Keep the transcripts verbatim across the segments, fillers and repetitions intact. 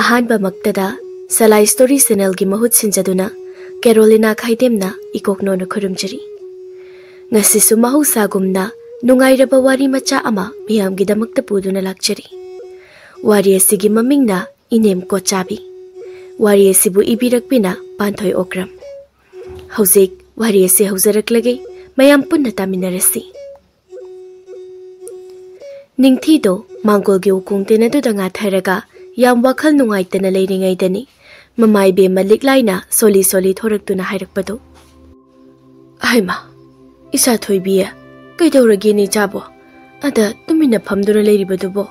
ꯑꯍꯥꯟꯕꯃꯛꯇꯗ ꯁꯂꯥꯏ story ꯆꯦꯅꯦꯜꯒꯤ ꯃꯍꯨꯠ ꯁꯤꯟꯖꯗꯨꯅ ꯀꯦꯔꯣꯂꯤꯅꯥ ꯈꯥꯏꯗꯦꯝꯅ ꯏꯀꯣꯛꯅꯣꯅ ꯈꯨꯔꯨꯝꯖꯔꯤ꯫ ꯉꯁꯤꯁꯨ ꯃꯍꯧꯁꯥꯒꯨꯝꯅ ꯅꯨꯡꯉꯥꯏꯔꯕ ꯋꯥꯔꯤ ꯃꯆꯥ ꯑꯃ ꯃꯤꯌꯥꯝꯒꯤꯗꯃꯛꯇ ꯄꯨꯗꯨꯅ ꯂꯥꯛꯆꯔꯤ꯫ ꯋꯥꯔꯤ ꯑꯁꯤꯒꯤ ꯃꯃꯤꯡꯅ ꯏꯅꯦꯝ ꯀꯣꯠꯆꯥꯕꯤ꯫ ꯋꯥꯔꯤ ꯑꯁꯤꯕꯨ ꯏꯕꯤꯔꯛꯄꯤꯅ ꯄꯥꯟꯊꯣꯏ ꯑꯣꯀ꯭ꯔꯝ꯫ ꯍꯧꯖꯤꯛ ꯋꯥꯔꯤ ꯑꯁꯤ ꯍꯧꯖꯔꯛꯂꯒꯦ, ꯃꯌꯥꯝ ꯄꯨꯟꯅ ꯇꯥꯃꯤꯟꯅꯔꯁꯤ꯫ ꯅꯤꯡꯊꯤꯗꯣ ꯃꯥꯡꯒꯣꯜꯒꯤ ꯎꯈꯣꯡ ꯇꯦꯟ ꯑꯗꯨꯗ ꯉꯥꯊꯔꯒ ꯌꯥꯝ ꯋꯥꯈꯜ ꯅꯨꯡꯉꯥꯏꯇꯅ ꯂꯩꯔꯤꯉꯩꯗꯅꯤ ꯃꯃꯥ ꯏꯕꯦꯝꯃ ꯂꯤꯛꯂꯥꯏꯅ ꯁꯣꯜꯂꯤ ꯁꯣꯜꯂꯤ ꯊꯣꯔꯛꯇꯨꯅ ꯍꯥꯏꯔꯛꯄꯗꯣ꯫ "ꯍꯥꯏꯃ, ꯏꯆꯥ ꯊꯣꯏꯕꯤ, ꯀꯩꯗꯧꯔꯒꯦꯅꯦ ꯏꯆꯥꯕꯣ? ꯑꯗ ꯇꯨꯃꯤꯟꯅ ꯐꯝꯗꯨꯅ ꯂꯩꯔꯤꯕꯗꯨꯕꯣ?"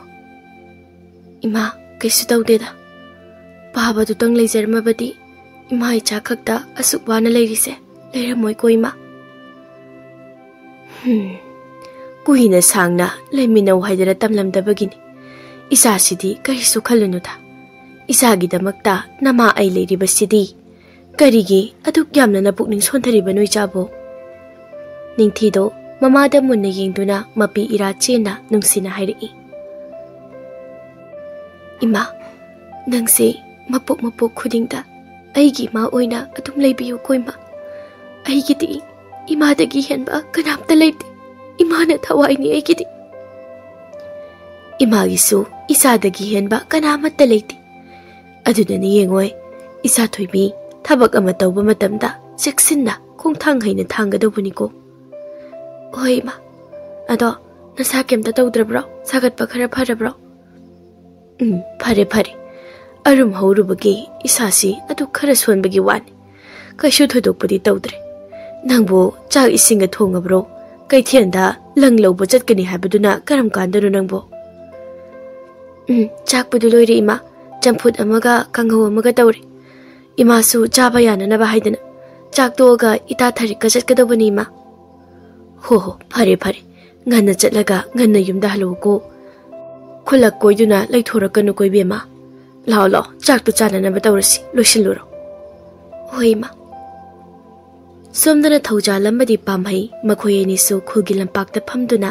"ꯏꯃꯥ, ꯀꯩꯁꯨ ꯇꯧꯗꯦꯗ꯫ ꯄꯥꯕꯗꯨꯇꯪ ꯂꯩꯖꯔꯝꯃꯕꯗꯤ ꯏꯃꯥ ꯏꯆꯥ ꯈꯛꯇ ꯑꯁꯨꯛ ꯋꯥꯅ ꯂꯩꯔꯤꯁꯦ ꯂꯩꯔꯝꯃꯣꯏꯀꯣ ꯏꯃꯥ?" "ꯍꯨꯝ, ꯀꯨꯏꯅ ꯁꯥꯡꯅ ꯂꯩꯃꯤꯟꯅꯧ ꯍꯥꯏꯗꯅ ꯇꯝꯂꯝꯗꯕꯒꯤꯅꯤ꯫ ꯏꯆꯥꯁꯤꯗꯤ ꯀꯔꯤꯁꯨ ꯈꯜꯂꯨꯅꯨꯗ꯫ ꯏꯆꯥꯒꯤꯗꯃꯛꯇ ꯅꯃꯥ ꯑꯩ ꯂꯩꯔꯤꯕꯁꯤꯗꯤ꯫ ꯀꯔꯤꯒꯤ ꯑꯗꯨꯛ ꯌꯥꯝꯅ ꯅꯄꯨꯛꯅꯤꯡ ꯁꯣꯟꯊꯔꯤꯕꯅꯣ ꯏꯆꯥꯕꯨ?" ꯅꯤꯡꯊꯤꯗꯣ ꯃꯃꯥꯗ ꯃꯨꯟꯅ ꯌꯦꯡꯗꯨꯅ ꯃꯄꯤ ꯏꯔꯥ ꯆꯦꯟꯅ ꯅꯨꯡꯁꯤꯅ ꯍꯥꯏꯔꯛꯏ꯫ "ꯏꯃꯥ, ꯅꯪꯁꯦ ꯃꯄꯣꯛ ꯃꯄꯣꯛ ꯈꯨꯗꯤꯡꯗ ꯑꯩꯒꯤ ꯏꯃꯥ ꯑꯣꯏꯅ ꯑꯗꯨꯝ ꯂꯩꯕꯤꯌꯨꯀꯣ ꯏꯃꯥ꯫ ꯑꯩꯒꯤꯗꯤ ꯏꯃꯥꯗꯒꯤ ꯍꯦꯟꯕ ꯀꯅꯥꯝꯇ ꯂꯩꯇꯦ꯫ ꯏꯃꯥꯅ ꯊꯋꯥꯏꯅꯤ ꯑꯩꯒꯤꯗꯤ꯫ ꯏꯃꯥꯒꯤꯁꯨ ꯏꯆꯥꯗꯒꯤ ꯍꯦꯟꯕ ꯀꯅꯥꯃꯠꯇ ꯂꯩꯇꯦ꯫ ꯑꯗꯨꯅꯅꯤ ꯌꯦꯡꯉꯣꯏ, ꯏꯆꯥ ꯊꯣꯏꯕꯤ, ꯊꯕꯛ ꯑꯃ ꯇꯧꯕ ꯃꯇꯝꯗ ꯆꯦꯛꯁꯤꯟꯅ ꯈꯣꯡꯊꯥꯡ ꯍꯩꯅ ꯊꯥꯡꯒꯗꯧꯕꯅꯤꯀꯣ꯫" "ꯍꯣꯏ ꯏꯃꯥ꯫ ꯑꯗꯣ ꯅꯁꯥ ꯀꯩꯝꯇ ꯇꯧꯗ꯭ꯔꯕ꯭ꯔꯣ? ꯁꯥꯒꯠꯄ ꯈꯔ ꯐꯔꯕ꯭ꯔꯣ?" "ꯎꯝ, ꯐꯔꯦ, ꯐꯔꯦ꯫ ꯑꯔꯨꯝ ꯍꯧꯔꯨꯕꯒꯤ ꯏꯁꯥꯁꯤ ꯑꯗꯨ ꯈꯔ ꯁꯣꯟꯕꯒꯤ ꯋꯥꯅꯤ꯫ ꯀꯩꯁꯨ ꯊꯣꯏꯗꯣꯛꯄꯗꯤ ꯇꯧꯗ꯭ꯔꯦ꯫ ꯅꯪꯕꯨ ꯆꯥꯛ ꯏꯁꯤꯡꯒ ꯊꯣꯡꯉꯕ꯭ꯔꯣ? ꯀꯩꯊꯦꯜꯗ ꯂꯪ ꯂꯧꯕ ꯆꯠꯀꯅꯤ ꯍꯥꯏꯕꯗꯨꯅ ꯀꯔꯝ ꯀꯥꯟꯗꯅꯣ ꯅꯪꯕꯨ?" "ꯎꯝ, ꯆꯥꯛꯄꯨꯗꯤ ꯂꯣꯏꯔꯦ ꯏꯃꯥ꯫ ꯆꯝꯐꯨꯠ ꯑꯃꯒ ꯀꯥꯡꯍꯧ ꯑꯃꯒ ꯇꯧꯔꯦ꯫ ꯏꯃꯥꯁꯨ ꯆꯥꯕ ꯌꯥꯅꯅꯕ ꯍꯥꯏꯗꯅ ꯆꯥꯛ ꯇꯣꯛꯑꯒ ꯏꯇꯥ ꯊꯔꯤꯛꯀ ꯆꯠꯀꯗꯧꯕꯅꯤ ꯏꯃꯥ꯫" "ꯍꯣ ꯍꯣ, ꯐꯔꯦ ꯐꯔꯦ꯫ ꯉꯟꯅ ꯆꯠꯂꯒ ꯉꯟꯅ ꯌꯨꯝꯗ ꯍꯜꯂꯛꯎꯀꯣ꯫ ꯈꯨꯂꯛ ꯀꯣꯏꯗꯨꯅ ꯂꯩꯊꯣꯔꯛꯀꯅꯨꯀꯣ ꯏꯕꯦꯝꯃ꯫ ꯂꯥꯛꯑꯣ ꯂꯥꯛꯑꯣ, ꯆꯥꯛꯇꯨ ꯆꯥꯅꯅꯕ ꯇꯧꯔꯁꯤ, ꯂꯣꯏꯁꯤꯜꯂꯨꯔꯣ꯫" "ꯍꯣꯏ ꯏꯃꯥ꯫" ꯁꯣꯝꯗꯅ ꯊꯧꯖꯥꯜ ꯑꯃꯗꯤ ꯄꯥꯝꯍꯩ, ꯃꯈꯣꯏ ꯑꯅꯤꯁꯨ ꯈꯨꯜꯒꯤ ꯂꯝꯄꯥꯛꯇ ꯐꯝꯗꯨꯅ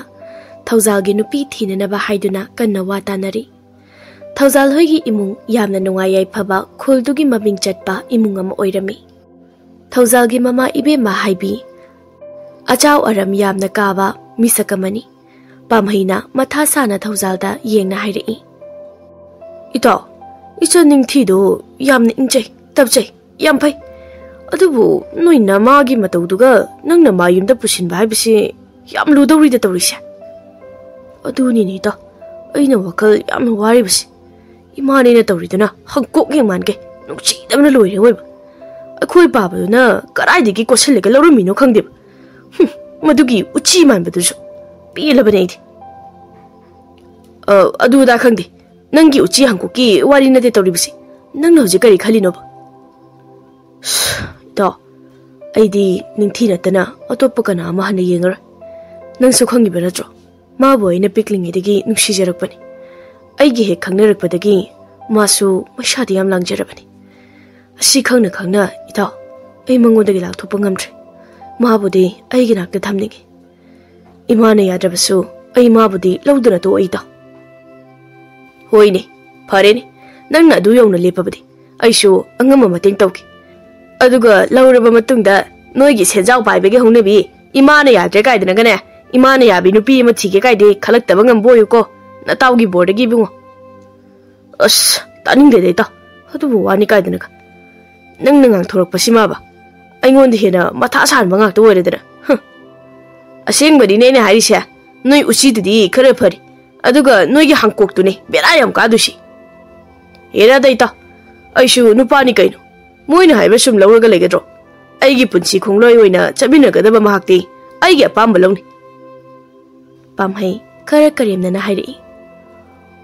ꯊꯧꯖꯥꯜꯒꯤ ꯅꯨꯄꯤ ꯊꯤꯅꯅꯕ ꯍꯥꯏꯗꯨꯅ ꯀꯟꯅ ꯋꯥ ꯇꯥꯅꯔꯤ꯫ ꯊꯧꯖꯥꯜ ꯍꯣꯏꯒꯤ ꯏꯃꯨꯡ ꯌꯥꯝꯅ ꯅꯨꯡꯉꯥꯏ ꯌꯥꯏꯐꯕ, ꯈꯨꯜꯗꯨꯒꯤ ꯃꯃꯤꯡ ꯆꯠꯄ ꯏꯃꯨꯡ ꯑꯃ ꯑꯣꯏꯔꯝꯃꯤ꯫ ꯊꯧꯖꯥꯜꯒꯤ ꯃꯃꯥ ꯏꯕꯦꯝꯃ ꯍꯥꯏꯕꯤ ꯑꯆꯥꯎ ꯑꯔꯝ ꯌꯥꯝꯅ ꯀꯥꯕ ꯃꯤꯁꯛ ꯑꯃꯅꯤ꯫ ꯄꯥꯝꯍꯩꯅ ꯃꯊꯥ ꯁꯥꯅ ꯊꯧꯖꯥꯜꯗ ꯌꯦꯡꯅ ꯍꯥꯏꯔꯛꯏ, "ꯏꯇꯥꯎ, ꯏꯆꯟ ꯅꯤꯡꯊꯤꯗꯨ ꯌꯥꯝꯅ ꯏꯪꯖꯩ, ꯇꯞꯆꯩ, ꯌꯥꯝ ꯐꯩ꯫ ꯑꯗꯨꯕꯨ ꯅꯣꯏ ꯅꯃꯥꯒꯤ ꯃꯇꯧꯗꯨꯒ ꯅꯪꯅ ꯃꯥ ꯌꯨꯝꯗ ꯄꯨꯁꯤꯟꯕ ꯍꯥꯏꯕꯁꯤ ꯌꯥꯝ ꯂꯨꯗꯧꯔꯤꯗ ꯇꯧꯔꯤꯁꯦ꯫" "ꯑꯗꯨꯅꯤꯅꯦ ꯏꯇꯥꯎ, ꯑꯩꯅ ꯋꯥꯈꯜ ꯌꯥꯝꯅ ꯋꯥꯔꯤꯕꯁꯦ꯫ ꯏꯃꯥꯅꯦꯅ ꯇꯧꯔꯤꯗꯨꯅ ꯍꯪꯀꯣꯛ ꯍꯦꯛ ꯃꯥꯟꯒꯦ, ꯅꯨꯡꯁꯤꯗꯕꯅ ꯂꯣꯏꯔꯦ ꯑꯣꯏꯕ꯫ ꯑꯩꯈꯣꯏ ꯄꯥꯕꯗꯨꯅ ꯀꯗꯥꯏꯗꯒꯤ ꯀꯣꯠꯁꯤꯜꯂꯒ ꯂꯧꯔꯝꯃꯤꯅꯣ ꯈꯪꯗꯦꯕ꯫ ꯍꯨꯝ, ꯃꯗꯨꯒꯤ ꯎꯆꯤ ꯃꯥꯟꯕꯗꯨꯁꯨ꯫ ꯄꯦꯜꯂꯕꯅꯦ ꯑꯩꯗꯤ꯫" "ꯑ, ꯑꯗꯨ ꯑꯗꯥ ꯈꯪꯗꯦ꯫ ꯅꯪꯒꯤ ꯎꯆꯤ ꯍꯪꯀꯣꯛꯀꯤ ꯋꯥꯔꯤ ꯅꯠꯇꯦ ꯇꯧꯔꯤꯕꯁꯤ꯫ ꯅꯪꯅ ꯍꯧꯖꯤꯛ ꯀꯔꯤ ꯈꯜꯂꯤꯅꯣꯕ?" "ꯏꯇꯥꯎ, ꯑꯩꯗꯤ ꯅꯤꯡꯊꯤ ꯅꯠꯇꯅ ꯑꯇꯣꯞꯄ ꯀꯅꯥ ꯑꯃ ꯍꯟꯅ ꯌꯦꯡꯉꯔꯣꯏ꯫ ꯅꯪꯁꯨ ꯈꯪꯉꯤꯕ ꯅꯠꯇ꯭ꯔꯣ? ꯃꯥꯕꯨ ꯑꯩꯅ ꯄꯤꯛꯂꯤꯉꯩꯗꯒꯤ ꯅꯨꯡꯁꯤꯖꯔꯛꯄꯅꯤ꯫ ꯑꯩꯒꯤ ꯍꯦꯛ ꯈꯪꯅꯔꯛꯄꯗꯒꯤ ꯃꯥꯁꯨ ꯃꯩꯁꯥꯗꯤ ꯌꯥꯝ ꯂꯥꯡꯖꯔꯕꯅꯤ꯫ ꯑꯁꯤ ꯈꯪꯅ ꯈꯪꯅ, ꯏꯇꯥꯎ, ꯑꯩ ꯃꯉꯣꯟꯗꯒꯤ ꯂꯥꯞꯊꯣꯛꯄ ꯉꯝꯗ꯭ꯔꯦ꯫ ꯃꯥꯕꯨꯗꯤ ꯑꯩꯒꯤ ꯅꯥꯛꯇ ꯊꯝꯅꯤꯡꯏ꯫ ꯏꯃꯥꯅ ꯌꯥꯗ꯭ꯔꯕꯁꯨ ꯑꯩ ꯃꯥꯕꯨꯗꯤ ꯂꯧꯗꯨꯅ ꯇꯣꯛꯑꯣꯏ, ꯏꯇꯥꯎ꯫" "ꯍꯣꯏꯅꯦ, ꯐꯔꯦꯅꯦ, ꯅꯪꯅ ꯑꯗꯨ ꯌꯧꯅ ꯂꯦꯞꯄꯕꯗꯤ꯫ ꯑꯩꯁꯨ ꯑꯉꯝꯕ ꯃꯇꯦꯡ ꯇꯧꯒꯦ꯫ ꯑꯗꯨꯒ ꯂꯧꯔꯕ ꯃꯇꯨꯡꯗ ꯅꯣꯏꯒꯤ ꯁꯦꯟꯖꯥꯎ ꯄꯥꯏꯕꯒꯤ ꯍꯧꯅꯕꯤ, ꯏꯃꯥꯅ ꯌꯥꯗ꯭ꯔꯦ ꯀꯥꯏꯗꯅꯒꯅꯦ, ꯏꯃꯥꯅ ꯌꯥꯕꯤ ꯅꯨꯄꯤ ꯑꯃ ꯊꯤꯒꯦ ꯀꯥꯏꯗꯤ ꯈꯜꯂꯛꯇꯕ ꯉꯝꯕ ꯑꯣꯏꯌꯨꯀꯣ, ꯅꯇꯥꯎꯒꯤ ꯕꯣꯔꯗꯒꯤ ꯏꯕꯨꯡꯉꯣ꯫" "ꯑꯁ, ꯇꯥꯅꯤꯡꯗꯦꯗ ꯏꯇꯥꯎ, ꯑꯗꯨꯕꯨ ꯋꯥꯅꯤ ꯀꯥꯏꯗꯅꯒ꯫ ꯅꯪꯅ ꯉꯥꯡꯊꯣꯔꯛꯄꯁꯤꯃꯕ ꯑꯩꯉꯣꯟꯗ ꯍꯦꯟꯅ ꯃꯊꯥ ꯁꯥꯍꯟꯕ ꯉꯥꯛꯇ ꯑꯣꯏꯔꯦꯗꯅ꯫ ꯍꯨꯝ꯫ ꯑꯁꯦꯡꯕꯅꯤꯅꯦ ꯑꯩꯅ ꯍꯥꯏꯔꯤꯁꯦ꯫ ꯅꯣꯏ ꯎꯆꯤꯗꯨꯗꯤ ꯈꯔ ꯐꯔꯤ, ꯑꯗꯨꯒ ꯅꯣꯏꯒꯤ ꯍꯪꯀꯣꯛꯇꯨꯅꯦ ꯕꯦꯔꯥ ꯌꯥꯝ ꯀꯥꯗꯣꯏꯁꯤ꯫ ꯍꯦꯔꯥꯗ ꯏꯇꯥꯎ, ꯑꯩꯁꯨ ꯅꯨꯄꯥꯅꯤ ꯀꯩꯅꯣ꯫ ꯃꯣꯏꯅ ꯍꯥꯏꯕ ꯁꯨꯝ ꯂꯧꯔꯒ ꯂꯩꯒꯗ꯭ꯔꯣ? ꯑꯩꯒꯤ ꯄꯨꯟꯁꯤ ꯈꯣꯡꯂꯣꯏ ꯑꯣꯏꯅ ꯆꯠꯃꯤꯟꯅꯒꯗꯕ ꯃꯍꯥꯛꯇꯤ ꯑꯩꯒꯤ ꯑꯄꯥꯝꯕ ꯂꯧꯅꯤ꯫" ꯄꯥꯝꯍꯩ ꯈꯔ ꯀꯔꯦꯝꯅꯅ ꯍꯥꯏꯔꯛꯏ꯫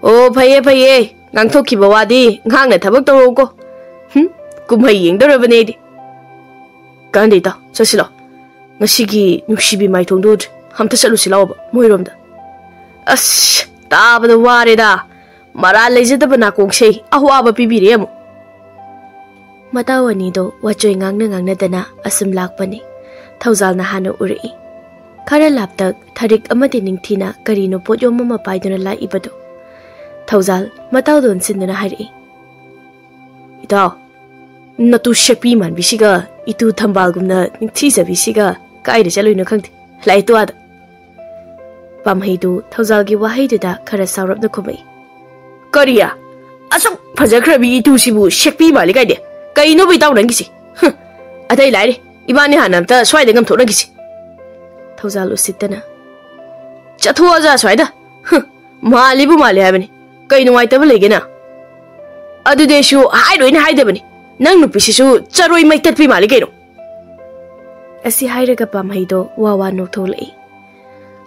"ꯑꯣ, ꯐꯩꯌꯦ, ꯐꯩꯌꯦ꯫ ꯉꯥꯡꯊꯣꯛꯈꯤꯕ ꯋꯥꯗꯤ ꯉꯥꯡꯅ ꯊꯕꯛ ꯇꯧꯔꯛꯎꯀꯣ꯫ ꯍꯨꯝ, ꯀꯨꯝꯍꯩ ꯌꯦꯡꯗꯧꯔꯕꯅꯦ ꯑꯩꯗꯤ꯫" "ꯀꯥꯟꯗꯦ ꯏꯇꯥꯎ, ꯆꯠꯁꯤꯂꯣ꯫ ꯉꯁꯤꯒꯤ ꯅꯨꯡꯁꯤꯕꯤ ꯃꯥꯏꯊꯣꯡꯗꯣ ꯎꯗ꯭ꯔꯤ꯫ ꯑꯝꯇ ꯆꯠꯂꯨꯁꯤ ꯂꯥꯎꯕ ꯃꯣꯏꯔꯣꯝꯗ꯫" "ꯑꯁ, ꯇꯥꯕꯗ ꯋꯥꯔꯦꯗ꯫ ꯃꯔꯥꯜ ꯂꯩꯖꯗꯕ ꯅꯥꯀꯣꯡꯁꯦ ꯑꯋꯥꯕ ꯄꯤꯕꯤꯔꯦ ꯑꯃꯨꯛ꯫" ꯃꯇꯥꯎ ꯑꯅꯤꯗꯣ ꯋꯥꯆꯣꯏ ꯉꯥꯡꯅ ꯉꯥꯡꯅꯗꯅ ꯑꯁꯨꯝ ꯂꯥꯛꯄꯅꯤ꯫ ꯊꯧꯖꯥꯜꯅ ꯍꯥꯟꯅ ꯎꯔꯛꯏ꯫ ꯈꯔ ꯂꯥꯞꯇꯛ ꯊꯔꯤꯛ ꯑꯃꯗꯤ ꯅꯤꯡꯊꯤꯅ ꯀꯔꯤꯅꯣ ꯄꯣꯠꯌꯣꯝ ꯑꯃ ꯄꯥꯏꯗꯨꯅ ꯂꯥꯛꯏꯕꯗꯨ꯫ ꯊꯧꯖꯥꯜ ꯃꯇꯥꯎꯗ ꯑꯣꯟꯁꯤꯟꯗꯨꯅ ꯍꯥꯏꯔꯛꯏ, "ꯏꯇꯥꯎ, ꯅꯇꯨ ꯁꯦꯛꯄꯤ ꯃꯥꯟꯕꯤꯁꯤꯒ ꯏꯇꯨ ꯊꯝꯕꯥꯜꯒꯨꯝꯅ ꯅꯤꯡꯊꯤꯖꯕꯤꯁꯤꯒ ꯀꯥꯏꯗ ꯆꯠꯂꯨꯏꯅꯣ ꯈꯪꯗꯦ꯫ ꯂꯥꯛꯑꯦ ꯇꯨ ꯑꯥꯗ꯫" ꯄꯥꯝꯍꯩꯗꯨ ꯊꯧꯖꯥꯜꯒꯤ ꯋꯥꯍꯩꯗꯨꯗ ꯈꯔ ꯁꯥꯎꯔꯞꯅ ꯈꯨꯝꯃꯛꯏ, "ꯀꯔꯤ? ꯑꯁꯨꯛ ꯐꯖꯈ꯭ꯔꯕꯤ ꯏꯇꯨꯁꯤꯕꯨ ꯁꯦꯛꯄꯤ ꯃꯥꯜꯂꯤ ꯀꯥꯏꯗꯦ? ꯀꯩꯅꯣꯕ ꯏꯇꯥꯎ ꯅꯪꯒꯤꯁꯤ? ꯍꯨꯝ, ꯑꯇꯩ ꯂꯥꯏꯔꯤ, ꯏꯕꯥꯅꯤ ꯍꯥꯟꯅ ꯑꯝꯇ ꯁ꯭ꯋꯥꯏꯗ ꯉꯝꯊꯣꯛꯅꯈꯤꯁꯤ꯫" ꯊꯧꯖꯥꯜ ꯎꯁꯤꯠꯇꯅ, "ꯆꯠꯊꯣꯛꯑꯣ ꯑꯣꯖꯥ ꯁ꯭ꯋꯥꯏꯗ꯫ ꯍꯨꯝ, ꯃꯥꯜꯂꯤꯕꯨ ꯃꯥꯜꯂꯤ ꯍꯥꯏꯕꯅꯤ꯫ ꯀꯩ ꯅꯨꯡꯉꯥꯏꯇꯕ ꯂꯩꯒꯦꯅ? ꯑꯗꯨꯗꯤ ꯑꯩꯁꯨ ꯍꯥꯏꯔꯣꯏꯅ ꯍꯥꯏꯗꯕꯅꯤ꯫ ꯅꯪ ꯅꯨꯄꯤꯁꯤꯁꯨ ꯆꯔꯣꯏ ꯃꯩ ꯇꯠꯄꯤ ꯃꯥꯜꯂꯤ ꯀꯩꯅꯣ꯫" ꯑꯁꯤ ꯍꯥꯏꯔꯒ ꯄꯥꯝꯍꯩꯗꯣ ꯋꯥ ꯋꯥ ꯅꯣꯛꯊꯣꯛꯂꯛꯏ꯫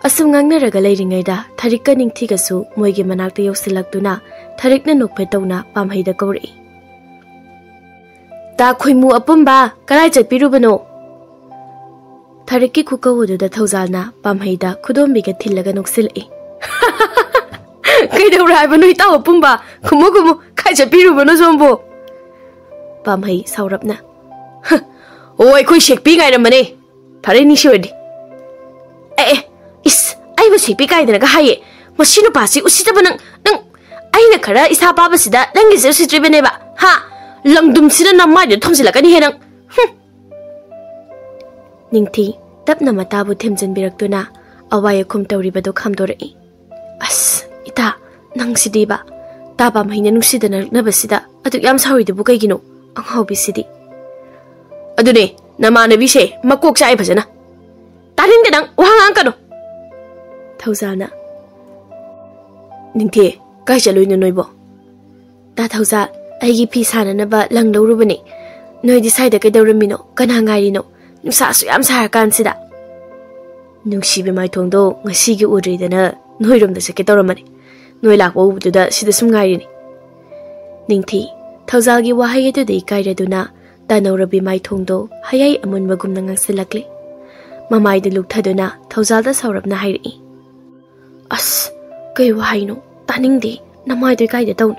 ꯑꯁꯨꯝ ꯉꯥꯡꯅꯔꯒ ꯂꯩꯔꯤꯉꯩꯗ ꯊꯔꯤꯛꯀ ꯅꯤꯡꯊꯤꯒꯁꯨ ꯃꯣꯏꯒꯤ ꯃꯅꯥꯛꯇ ꯌꯧꯁꯤꯜꯂꯛꯇꯨꯅ ꯊꯔꯤꯛꯅ ꯅꯣꯛꯐꯦꯠ ꯇꯧꯅ ꯄꯥꯝꯍꯩꯗ ꯀꯧꯔꯛꯏ, "ꯇꯥ ꯈꯣꯏꯃꯨ ꯑꯄꯨꯝꯕ, ꯀꯔꯥꯏ ꯆꯠꯄꯤꯔꯨꯕꯅꯣ?" ꯊꯔꯤꯛꯀꯤ ꯈꯨꯀꯧ ꯑꯗꯨꯗ ꯊꯧꯖꯥꯜꯅ ꯄꯥꯝꯍꯩꯗ ꯈꯨꯗꯣꯝꯕꯤꯒ ꯊꯤꯜꯂꯒ ꯅꯣꯛꯁꯤꯜꯂꯛꯏ꯫ "ꯀꯩꯗꯧꯔꯦ ꯍꯥꯏꯕꯅꯣ ꯏꯇꯥꯎ ꯑꯄꯨꯝꯕ? ꯈꯨꯝꯃꯨ ꯈꯨꯝꯃꯨ, ꯀꯥꯏ ꯆꯠꯄꯤꯔꯨꯕꯅꯣ ꯁꯣꯝꯕꯨ?" ꯄꯥꯝꯍꯩ ꯁꯥꯎꯔꯞꯅ, "ꯍ, ꯑꯣ, ꯑꯩꯈꯣꯏ ꯁꯦꯛꯄꯤ ꯉꯥꯏꯔꯝꯕꯅꯦ꯫ ꯐꯔꯦ, ꯅꯤꯡꯁꯤꯡ ꯑꯣꯏꯔꯗꯤ꯫ ꯑꯦ, ꯑꯦ, ꯏꯁ, ꯑꯩꯕꯨ ꯁꯦꯛꯄꯤ ꯀꯥꯏꯗꯅꯒ ꯍꯥꯏꯌꯦ꯫ ꯃꯁꯤ ꯅꯨꯄꯥꯁꯤ ꯎꯁꯤꯠꯇꯕ ꯅꯪ, ꯅꯪ, ꯑꯩꯅ ꯈꯔ ꯏꯁꯥ ꯄꯥꯕꯁꯤꯗ ꯅꯪꯒꯤꯁꯦ ꯎꯁꯤꯠꯇ꯭ꯔꯤꯕꯅꯦꯕ, ꯍꯥ? ꯂꯪꯗꯨꯝꯁꯤꯅ ꯅꯃꯥꯏꯗꯨꯗ ꯊꯣꯝꯖꯤꯜꯂꯛꯀꯅꯤꯍꯦ ꯅꯪ꯫ ꯍꯨꯝ!" ꯅꯤꯡꯊꯤ ꯇꯞꯅ ꯃꯇꯥꯕꯨ ꯊꯦꯝꯖꯤꯟꯕꯤꯔꯛꯇꯨꯅ ꯑꯋꯥꯏ ꯑꯈꯨꯝ ꯇꯧꯔꯤꯕꯗꯨ ꯈꯥꯝꯗꯣꯔꯛꯏ꯫ "ꯑꯁ, ꯏꯇꯥ, ꯅꯪꯁꯤꯗꯤꯕ, ꯇꯥ ꯄꯥꯝꯍꯩꯅ ꯅꯨꯡꯁꯤꯗꯅ ꯂꯛꯅꯕꯁꯤꯗ ꯑꯗꯨꯛ ꯌꯥꯝ ꯁꯥꯎꯔꯤꯗꯨꯕꯨ ꯀꯩꯒꯤꯅꯣ? ꯑꯉꯥꯎꯕꯤꯁꯤꯗꯤ!" "ꯑꯗꯨꯅꯦ, ꯅꯃꯥꯟꯅꯕꯤꯁꯦ ꯃꯀꯣꯛ ꯆꯥꯛꯑꯦ ꯐꯖꯅ꯫ ꯇꯥꯅꯤꯡꯗꯦ ꯅꯪ, ꯋꯥ ꯉꯥꯡꯉꯛꯀꯅꯨ꯫" ꯊꯧꯖꯥꯜꯅ, "ꯅꯤꯡꯊꯤ, ꯀꯥꯏ ꯆꯠꯂꯨꯏꯅꯣ ꯅꯣꯏꯕꯣ?" "ꯇꯥ ꯊꯧꯖꯥꯜ, ꯑꯩꯒꯤ ꯐꯤ ꯁꯥꯅꯅꯕ ꯂꯪ ꯂꯧꯔꯨꯕꯅꯦ꯫ ꯅꯣꯏꯗꯤ ꯁ꯭ꯋꯥꯏꯗ ꯀꯩꯗꯧꯔꯝꯃꯤꯅꯣ? ꯀꯅꯥ ꯉꯥꯏꯔꯤꯅꯣ? ꯅꯨꯡꯁꯥ ꯑꯁꯨꯛ ꯌꯥꯝ ꯁꯥꯔꯀꯥꯟꯁꯤꯗ?" "ꯅꯨꯡꯁꯤꯕꯤ ꯃꯥꯏꯊꯣꯡꯗꯣ ꯉꯁꯤꯒꯤ ꯎꯗ꯭ꯔꯤꯗꯅ ꯅꯣꯏꯔꯣꯝꯗ ꯆꯠꯀꯦ ꯇꯧꯔꯝꯕꯅꯦ꯫ ꯅꯣꯏ ꯂꯥꯛꯄ ꯎꯕꯗꯨꯗ ꯁꯤꯗ ꯁꯨꯝ ꯉꯥꯏꯔꯤꯅꯤ꯫" ꯅꯤꯡꯊꯤ ꯊꯧꯖꯥꯜꯒꯤ ꯋꯥꯍꯩ ꯑꯗꯨꯗ ꯏꯀꯥꯏꯔꯗꯨꯅ ꯇꯥꯅꯧꯔꯕꯤ ꯃꯥꯏꯊꯣꯡꯗꯣ ꯍꯌꯥꯏ ꯑꯃꯨꯟꯕꯒꯨꯝꯅ ꯉꯥꯡꯁꯤꯜꯂꯛꯂꯦ꯫ ꯃꯃꯥꯏꯗꯨ ꯂꯨꯛꯊꯗꯨꯅ ꯊꯧꯖꯥꯜꯗ ꯁꯥꯎꯔꯞꯅ ꯍꯥꯏꯔꯛꯏ, "ꯑꯁ, ꯀꯩ ꯋꯥꯍꯩꯅꯣ? ꯇꯥꯅꯤꯡꯗꯦ꯫ ꯅꯃꯥꯏꯗꯣ ꯏꯀꯥꯏꯗ ꯇꯧꯅꯨ꯫"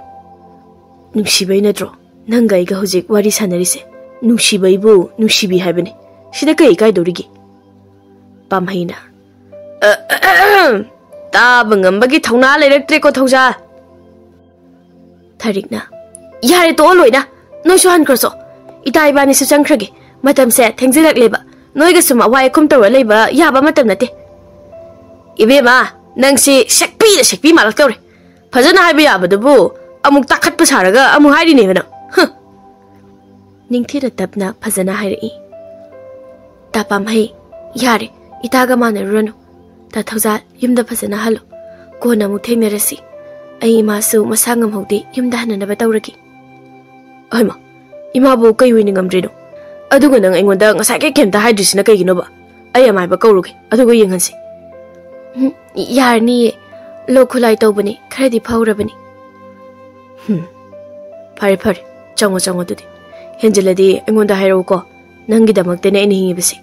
"ꯅꯨꯡꯁꯤꯕꯩ ꯅꯠꯇ꯭ꯔꯣ ꯅꯪꯒ ꯑꯩꯒ ꯍꯧꯖꯤꯛ ꯋꯥꯔꯤ ꯁꯥꯟꯅꯔꯤꯁꯦ? ꯅꯨꯡꯁꯤꯕꯩꯕꯨ ꯅꯨꯡꯁꯤꯕꯤ ꯍꯥꯏꯕꯅꯤ꯫ ꯁꯤꯗ ꯀꯩ ꯏꯀꯥꯏꯗꯧꯔꯤꯒꯦ?" ꯄꯥꯝꯍꯩꯅ, "ꯑ, ꯑꯍꯝ, ꯇꯥꯕ ꯉꯝꯕꯒꯤ ꯊꯧꯅꯥ ꯂꯩꯔꯛꯇ꯭ꯔꯦꯀꯣ ꯊꯧꯖꯥꯜ꯫ ꯊꯥꯔꯤꯛꯅ, "ꯌꯥꯔꯦ, ꯇꯣꯛꯑꯣ ꯂꯣꯏꯅ꯫ ꯅꯣꯏꯁꯨ ꯍꯟꯈ꯭ꯔꯣꯁꯣ꯫ ꯏꯇꯥ ꯏꯕꯥꯅꯤꯁꯨ ꯆꯪꯈ꯭ꯔꯒꯦ꯫ ꯃꯇꯝꯁꯦ ꯊꯦꯡꯖꯤꯜꯂꯛꯂꯦꯕ꯫ ꯅꯣꯏꯒ ꯁꯨꯝ ꯑꯋꯥꯏ ꯑꯈꯨꯝ ꯇꯧꯔ ꯂꯩꯕ ꯌꯥꯕ ꯃꯇꯝ ꯅꯠꯇꯦ꯫" "ꯏꯕꯦꯝꯃ, ꯅꯪꯁꯤ ꯁꯦꯛꯄꯤꯗ ꯁꯦꯛꯄꯤ ꯃꯥꯜꯂꯛꯇꯧꯔꯦ꯫ ꯐꯖꯅ ꯍꯥꯏꯕ ꯌꯥꯕꯗꯨꯕꯨ ꯑꯃꯨꯛ ꯇꯥꯈꯠꯄ ꯁꯥꯔꯒ ꯑꯃꯨꯛ ꯍꯥꯏꯔꯤꯅꯦꯕ ꯅꯪ꯫ ꯍꯨꯝ!" ꯅꯤꯡꯊꯤꯅ ꯇꯞꯅ ꯐꯖꯅ ꯍꯥꯏꯔꯛꯏ꯫ "ꯇꯥ ꯄꯥꯝꯍꯩ, ꯌꯥꯔꯦ, ꯏꯇꯥꯒ ꯃꯥꯟꯅꯔꯨꯔꯅꯨ꯫ ꯇꯥ ꯊꯧꯖꯥꯜ, ꯌꯨꯝꯗ ꯐꯖꯅ ꯍꯜꯂꯨ꯫ ꯀꯣꯟꯅ ꯑꯃꯨꯛ ꯊꯦꯡꯅꯔꯁꯤ꯫ ꯑꯩ ꯏꯃꯥꯁꯨ ꯃꯁꯥ ꯉꯝꯍꯧꯗꯦ, ꯌꯨꯝꯗ ꯍꯟꯅꯅꯕ ꯇꯧꯔꯒꯦ꯫" "ꯍꯩꯃꯥ, ꯏꯃꯥꯕꯨ ꯀꯩ ꯑꯣꯏꯅ ꯉꯝꯗ꯭ꯔꯤꯅꯣ? ꯑꯗꯨꯒ ꯅꯪ ꯑꯩꯉꯣꯟꯗ ꯉꯁꯥꯏꯒꯩ ꯀꯩꯝꯇ ꯍꯥꯏꯗ꯭ꯔꯤꯁꯤꯅ ꯀꯩꯒꯤꯅꯣꯕ? ꯑꯩ ꯑꯃꯥꯏꯕ ꯀꯧꯔꯨꯒꯦ, ꯑꯗꯨꯒ ꯌꯦꯡꯍꯟꯁꯤ꯫" "ꯎꯝ, ꯌꯥꯔꯅꯤꯌꯦ꯫ ꯂꯣꯛ ꯈꯨꯂꯥꯏ ꯇꯧꯕꯅꯤ, ꯈꯔꯗꯤ ꯐꯍꯧꯔꯕꯅꯤ꯫" "ꯍꯨꯝ, ꯐꯔꯦ, ꯐꯔꯦ꯫ ꯆꯪꯉꯣ, ꯆꯪꯉꯣ ꯑꯗꯨꯗꯤ꯫ ꯍꯦꯟꯖꯤꯜꯂꯗꯤ ꯑꯩꯉꯣꯟꯗ ꯍꯥꯏꯔꯛꯎꯀꯣ꯫ ꯅꯪꯒꯤꯗꯃꯛꯇꯅꯦ ꯑꯩꯅ ꯍꯤꯡꯉꯤꯕꯁꯦ꯫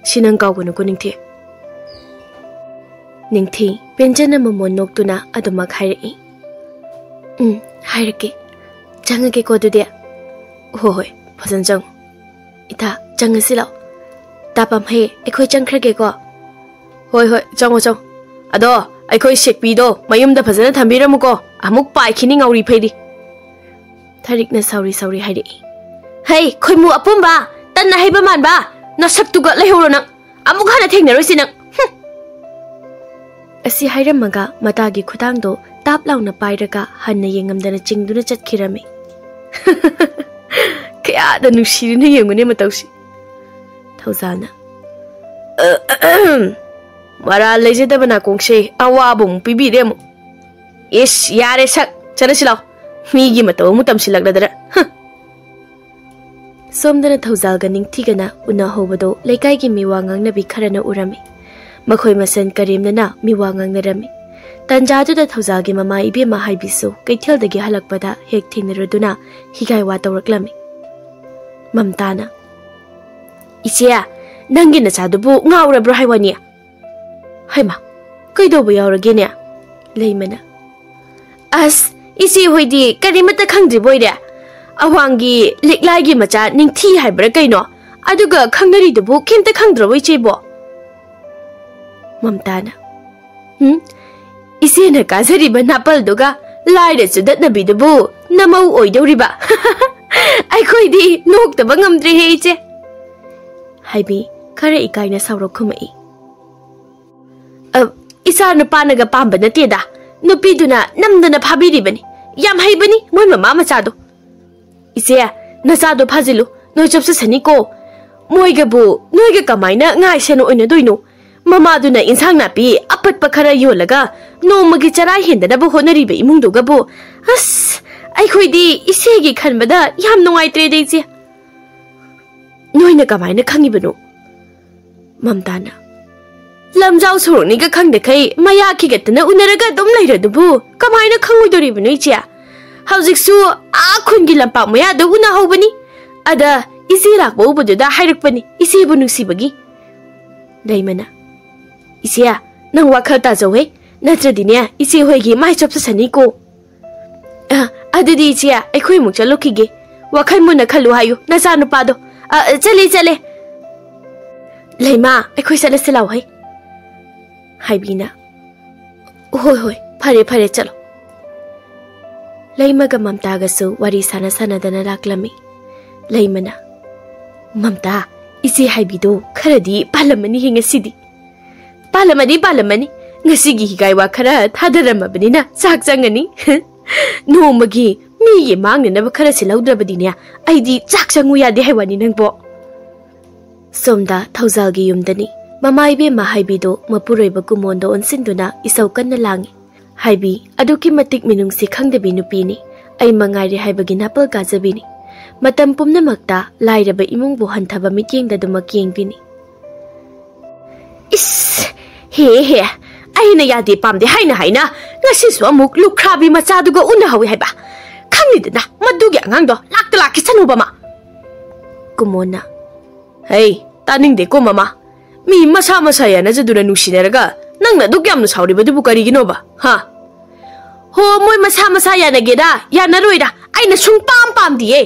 ꯁꯤ ꯅꯪ ꯀꯥꯎꯒꯅꯨꯀꯣ, ꯅꯤꯡꯊꯤ꯫" ꯅꯤꯡꯊꯤ ꯄꯦꯟꯖꯅ ꯃꯃꯣꯟ ꯅꯣꯛꯇꯨꯅ ꯑꯗꯨꯃꯛ ꯍꯥꯏꯔꯛꯏ꯫ "ꯎꯝ, ꯍꯥꯏꯔꯛꯀꯦ꯫ ꯆꯪꯉꯒꯦꯀꯣ ꯑꯗꯨꯗꯤ꯫" "ꯍꯣꯏ, ꯍꯣꯏ, ꯐꯖꯅ ꯆꯪꯉꯨ꯫" "ꯏꯇꯥ, ꯆꯪꯉꯁꯤ ꯂꯥꯛꯑꯣ꯫ ꯇꯥ ꯄꯥꯝꯍꯩ, ꯑꯩꯈꯣꯏ ꯆꯪꯈ꯭ꯔꯒꯦꯀꯣ꯫" "ꯍꯣꯏ, ꯍꯣꯏ, ꯆꯪꯉꯣ, ꯆꯪꯉꯣ꯫ ꯑꯗꯣ, ꯑꯩꯈꯣꯏ ꯁꯦꯛꯄꯤꯗꯣ ꯃꯌꯨꯝꯗ ꯐꯖꯅ ꯊꯝꯕꯤꯔꯝꯃꯨꯀꯣ꯫ ꯑꯃꯨꯛ ꯄꯥꯏꯈꯤꯅꯤ, ꯉꯥꯎꯔꯤ ꯐꯩꯔꯤ꯫" ꯊꯥꯔꯤꯛꯅ ꯁꯥꯎꯔꯤ ꯁꯥꯎꯔꯤ ꯍꯥꯏꯔꯛꯏ꯫ "ꯍꯩ, ꯈꯣꯏꯃꯨ ꯑꯄꯨꯝꯕ! ꯇꯟꯅ ꯍꯩꯕ ꯃꯥꯟꯕ! ꯅꯁꯛꯇꯨꯒ ꯂꯩꯍꯧꯔꯣ ꯅꯪ! ꯑꯃꯨꯛ ꯍꯟꯅ ꯊꯦꯡꯅꯔꯣꯏꯁꯤ ꯅꯪ! ꯍꯨꯝ!" ꯑꯁꯤ ꯍꯥꯏꯔꯝꯃꯒ ꯃꯇꯥꯒꯤ ꯈꯨꯗꯥꯡꯗꯣ ꯇꯥꯞ ꯂꯥꯎꯅ ꯄꯥꯏꯔꯒ ꯍꯟꯅ ꯌꯦꯡꯉꯝꯗꯅ ꯆꯤꯡꯗꯨꯅ ꯆꯠꯈꯤꯔꯝꯃꯤ꯫ "ꯀꯌꯥꯗ ꯅꯨꯡꯁꯤꯔꯤꯅꯣ ꯌꯦꯡꯉꯨꯅꯦ ꯃꯇꯧꯁꯤ꯫" ꯊꯧꯖꯥꯜꯅ, "ꯃꯔꯥꯜ ꯂꯩꯖꯗꯕ ꯅꯥꯀꯣꯡꯁꯦ ꯑꯋꯥꯕ ꯑꯃꯨꯛ ꯄꯤꯕꯤꯔꯦ ꯑꯃꯨꯛ꯫ ꯏꯁ, ꯌꯥꯔꯦ ꯁꯛ, ꯆꯠꯂꯁꯤ ꯂꯥꯎ꯫ ꯃꯤꯒꯤ ꯃꯇꯧ ꯑꯃꯨꯛ ꯇꯝꯁꯤꯜꯂꯛꯂꯗꯅ꯫ ꯍ!" ꯁꯣꯝꯗꯅ ꯊꯧꯖꯥꯜꯒ ꯅꯤꯡꯊꯤꯒꯅ ꯎꯅꯍꯧꯕꯗꯣ ꯂꯩꯀꯥꯏꯒꯤ ꯃꯤꯋꯥ ꯉꯥꯡꯅꯕꯤ ꯈꯔꯅ ꯎꯔꯝꯃꯤ꯫ ꯃꯈꯣꯏ ꯃꯁꯦꯟ ꯀꯔꯦꯝꯅꯅ ꯃꯤꯋꯥ ꯉꯥꯡꯅꯔꯝꯃꯤ꯫ ꯇꯟꯖꯥꯗꯨꯗ ꯊꯧꯖꯥꯜꯒꯤ ꯃꯃꯥ ꯏꯕꯦꯝꯃ ꯍꯥꯏꯕꯤꯁꯨ ꯀꯩꯊꯦꯜꯗꯒꯤ ꯍꯜꯂꯛꯄꯗ ꯍꯦꯛ ꯊꯦꯡꯅꯔꯨꯗꯨꯅ ꯍꯤꯒꯥꯏ ꯋꯥ ꯇꯧꯔꯛꯂꯝꯃꯤ꯫ ꯃꯝꯇꯥꯅ, "ꯏꯆꯦ, ꯅꯪꯒꯤ ꯅꯆꯥꯗꯨꯕꯨ ꯉꯥꯎꯔꯕ꯭ꯔꯣ ꯍꯥꯏ ꯋꯥꯅꯤ?" "ꯍꯩꯃꯥ, ꯀꯩꯗꯧꯕ ꯌꯥꯎꯔꯒꯦꯅꯦ?" ꯂꯩꯃꯅ, "ꯑꯁ, ꯏꯆꯦ ꯍꯣꯏꯗꯤ ꯀꯔꯤꯃꯠꯇ ꯈꯪꯗ꯭ꯔꯤꯕ ꯑꯣꯏꯔꯦ꯫ ꯑꯋꯥꯡꯒꯤ ꯂꯤꯛꯂꯥꯏꯒꯤ ꯃꯆꯥ ꯅꯤꯡꯊꯤ ꯍꯥꯏꯕ꯭ꯔꯥ ꯀꯩꯅꯣ, ꯑꯗꯨꯒ ꯈꯪꯅꯔꯤꯗꯨꯕꯨ ꯀꯩꯝꯇ ꯈꯪꯗ꯭ꯔꯕꯣ ꯏꯆꯦꯕꯣ?" ꯃꯝꯇꯥꯅ, "ꯎꯝ, ꯏꯆꯦꯅ ꯀꯥꯖꯔꯤꯕ ꯅꯥꯄꯜꯗꯨꯒ ꯂꯥꯏꯔ ꯆꯨꯗꯠꯅꯕꯤꯗꯨꯕꯨ ꯅꯃꯧ ꯑꯣꯏꯗꯧꯔꯤꯕ? ꯑꯩꯈꯣꯏꯗꯤ ꯅꯣꯛꯇꯕ ꯉꯝꯗ꯭ꯔꯦꯍꯦ, ꯏꯆꯦ꯫ ꯍꯥꯏꯕꯤ ꯈꯔ ꯏꯀꯥꯏꯅ ꯁꯥꯎꯔ ꯈꯨꯝꯃꯛꯏ꯫ "ꯑ, ꯏꯆꯥ ꯅꯨꯄꯥꯅꯒ ꯄꯥꯝꯕ ꯅꯠꯇꯦꯗ꯫ ꯅꯨꯄꯤꯗꯨꯅ ꯅꯝꯗꯅ ꯐꯥꯕꯤꯔꯤꯕꯅꯤ꯫ ꯌꯥꯝ ꯍꯩꯕꯅꯤ ꯃꯣꯏ ꯃꯃꯥ ꯃꯆꯥꯗꯣ꯫ ꯏꯆꯦ, ꯅꯆꯥꯗꯣ ꯐꯥꯖꯤꯜꯂꯨ, ꯅꯣꯏ ꯆꯣꯞꯆꯁꯅꯤꯀꯣ꯫ ꯃꯣꯏꯒꯕꯨ ꯅꯣꯏꯒ ꯀꯃꯥꯏꯅ ꯉꯥꯏ ꯁꯦꯟ ꯑꯣꯏꯅꯗꯣꯏꯅꯣ? ꯃꯃꯥꯗꯨꯅ ꯏꯟꯁꯥꯡ ꯅꯥꯄꯤ ꯑꯄꯠꯄ ꯈꯔ ꯌꯣꯜꯂꯒ ꯅꯣꯡꯃꯒꯤ ꯆꯔꯥ ꯍꯦꯟꯗꯅꯕ ꯍꯣꯠꯅꯔꯤꯕ ꯏꯃꯨꯡꯗꯨꯒꯕꯨ꯫ ꯑꯁ, ꯑꯩꯈꯣꯏꯗꯤ ꯏꯆꯦꯒꯤ ꯈꯟꯕꯗ ꯌꯥꯝ ꯅꯨꯡꯉꯥꯏꯇ꯭ꯔꯦꯗ, ꯏꯆꯦ꯫" "ꯅꯣꯏꯅ ꯀꯃꯥꯏꯅ ꯈꯪꯉꯤꯕꯅꯣ?" ꯃꯝꯇꯥꯅ꯫ "ꯂꯝꯖꯥꯎ ꯁꯣꯔꯣꯛꯅꯤꯒ ꯈꯪꯗꯈꯩ ꯃꯌꯥ ꯈꯤꯒꯠꯇꯅ ꯎꯅꯔꯒ ꯑꯗꯨꯝ ꯂꯩꯔꯗꯨꯕꯨ ꯀꯃꯥꯏꯅ ꯈꯪꯉꯣꯏꯗꯣꯔꯤꯕꯅꯣ, ꯏꯆꯦ? ꯍꯧꯖꯤꯛꯁꯨ ꯑꯥ ꯈꯨꯟꯒꯤ ꯂꯝꯄꯥꯛ ꯃꯌꯥꯗ ꯎꯅꯍꯧꯕꯅꯤ꯫ ꯑꯗ ꯏꯆꯦ ꯂꯥꯛꯄ ꯎꯕꯗꯨꯗ ꯍꯥꯏꯔꯛꯄꯅꯤ, ꯏꯆꯦꯕꯨ ꯅꯨꯡꯁꯤꯕꯒꯤ꯫" ꯂꯩꯃꯅ꯫ "ꯏꯆꯦ, ꯅꯪ ꯋꯥꯈꯜ ꯇꯥꯖꯧꯍꯦ, ꯅꯠꯇ꯭ꯔꯗꯤꯅꯦ ꯏꯆꯦ ꯍꯣꯏꯒꯤ ꯃꯥꯏ ꯆꯣꯞꯆꯁꯅꯤꯀꯣ꯫" "ꯑ, ꯑꯗꯨꯗꯤ ꯏꯆꯦ, ꯑꯩꯈꯣꯏ ꯑꯃꯨꯛ ꯆꯠꯂꯨꯈꯤꯒꯦ꯫ ꯋꯥꯈꯜ ꯃꯨꯟꯅ ꯈꯜꯂꯨ ꯍꯥꯏꯌꯨ ꯅꯆꯥꯅꯨꯄꯥꯗꯣ꯫ ꯑ, ꯑ, ꯆꯠꯂꯦ, ꯆꯠꯂꯦ꯫ ꯂꯩꯃꯥ, ꯑꯩꯈꯣꯏ ꯆꯠꯂꯁꯤ ꯂꯥꯎ ꯍꯩ꯫" ꯍꯥꯏꯕꯤꯅ꯫ "ꯍꯣꯏ, ꯍꯣꯏ, ꯐꯔꯦ, ꯐꯔꯦ, ꯆꯠꯂꯣ꯫" ꯂꯩꯃꯒ ꯃꯝꯇꯥꯒꯁꯨ ꯋꯥꯔꯤ ꯁꯥꯟꯅ ꯁꯥꯟꯅꯗꯅ ꯂꯥꯛꯂꯝꯃꯤ꯫ ꯂꯩꯃꯅ, "ꯃꯝꯇꯥ, ꯏꯆꯦ ꯍꯥꯏꯕꯤꯗꯣ ꯈꯔꯗꯤ ꯄꯥꯜꯂꯝꯃꯅꯤ ꯍꯦ ꯉꯁꯤꯗꯤ꯫" "ꯄꯥꯜꯂꯝꯃꯅꯤ, ꯄꯥꯜꯂꯝꯃꯅꯤ꯫ ꯉꯁꯤꯒꯤ ꯍꯤꯒꯥꯏ ꯋꯥ ꯈꯔ ꯊꯥꯗꯔꯝꯃꯕꯅꯤꯅ ꯆꯥꯛ ꯆꯪꯉꯅꯤ꯫" "ꯅꯣꯡꯃꯒꯤ ꯃꯤꯒꯤ ꯃꯥꯡꯅꯅꯕ ꯈꯔꯁꯤ ꯂꯧꯗ꯭ꯔꯕꯗꯤꯅꯦ, ꯑꯩꯗꯤ ꯆꯥꯛ ꯆꯪꯉꯨ ꯌꯥꯗꯦ ꯍꯥꯏ ꯋꯥꯅꯤ ꯅꯪꯕꯣ꯫" ꯁꯣꯝꯗ ꯊꯧꯖꯥꯜꯒꯤ ꯌꯨꯝꯗꯅꯤ꯫ ꯃꯃꯥ ꯏꯕꯦꯝꯃ ꯍꯥꯏꯕꯤꯗꯣ ꯃꯄꯨꯔꯣꯏꯕ ꯀꯨꯃꯣꯟꯗ ꯑꯣꯟꯁꯤꯟꯗꯨꯅ ꯏꯁꯧ ꯀꯟꯅ ꯂꯥꯡꯏ꯫ ꯍꯥꯏꯕꯤ ꯑꯗꯨꯛꯀꯤ ꯃꯇꯤꯛ ꯃꯤꯅꯨꯡꯁꯤ ꯈꯪꯗꯕꯤ ꯅꯨꯄꯤꯅꯤ꯫ ꯑꯩ ꯃꯉꯥꯏꯔꯦ ꯍꯥꯏꯕꯒꯤ ꯅꯥꯄꯜ ꯀꯥꯖꯕꯤꯅꯤ꯫ ꯃꯇꯝ ꯄꯨꯝꯅꯃꯛꯇ ꯂꯥꯏꯔꯕ ꯏꯃꯨꯡꯕꯨ ꯍꯟꯊꯕ ꯃꯤꯠꯌꯦꯡꯗ ꯑꯗꯨꯃꯛ ꯌꯦꯡꯕꯤꯅꯤ꯫ "ꯏꯁ! ꯍꯦ ꯍꯦ! ꯑꯩꯅ ꯌꯥꯗꯦ ꯄꯥꯝꯗꯦ ꯍꯥꯏꯅ ꯍꯥꯏꯅ ꯉꯁꯤꯁꯨ ꯑꯃꯨꯛ ꯂꯨꯈ꯭ꯔꯥꯕꯤ ꯃꯆꯥꯗꯨꯒ ꯎꯅꯍꯧꯏ ꯍꯥꯏꯕ꯫ ꯈꯪꯉꯤꯗꯅ ꯃꯗꯨꯒꯤ ꯑꯉꯥꯡꯗꯣ ꯂꯥꯛꯇ ꯂꯥꯛꯈꯤꯁꯅꯨꯕ ꯃꯥ꯫" ꯀꯨꯃꯣꯟꯅ꯫ "ꯍꯩ, ꯇꯥꯅꯤꯡꯗꯦꯀꯣ ꯃꯃꯥ꯫ ꯃꯤ ꯃꯁꯥ ꯃꯁꯥ ꯌꯥꯅꯖꯗꯨꯅ ꯅꯨꯡꯁꯤꯅꯔꯒ ꯅꯪꯅ ꯑꯗꯨꯛ ꯌꯥꯝꯅ ꯁꯥꯎꯔꯤꯕꯗꯨꯕꯨ ꯀꯔꯤꯒꯤꯅꯣꯕ, ꯍꯥ?" "ꯍꯣ, ꯃꯣꯏ ꯃꯁꯥ ꯃꯁꯥ ꯌꯥꯅꯒꯦꯔꯥ ꯌꯥꯅꯔꯣꯏꯔꯥ ꯑꯩꯅ ꯁꯨꯡꯄꯥꯝ ꯄꯥꯝꯗꯤꯌꯦ꯫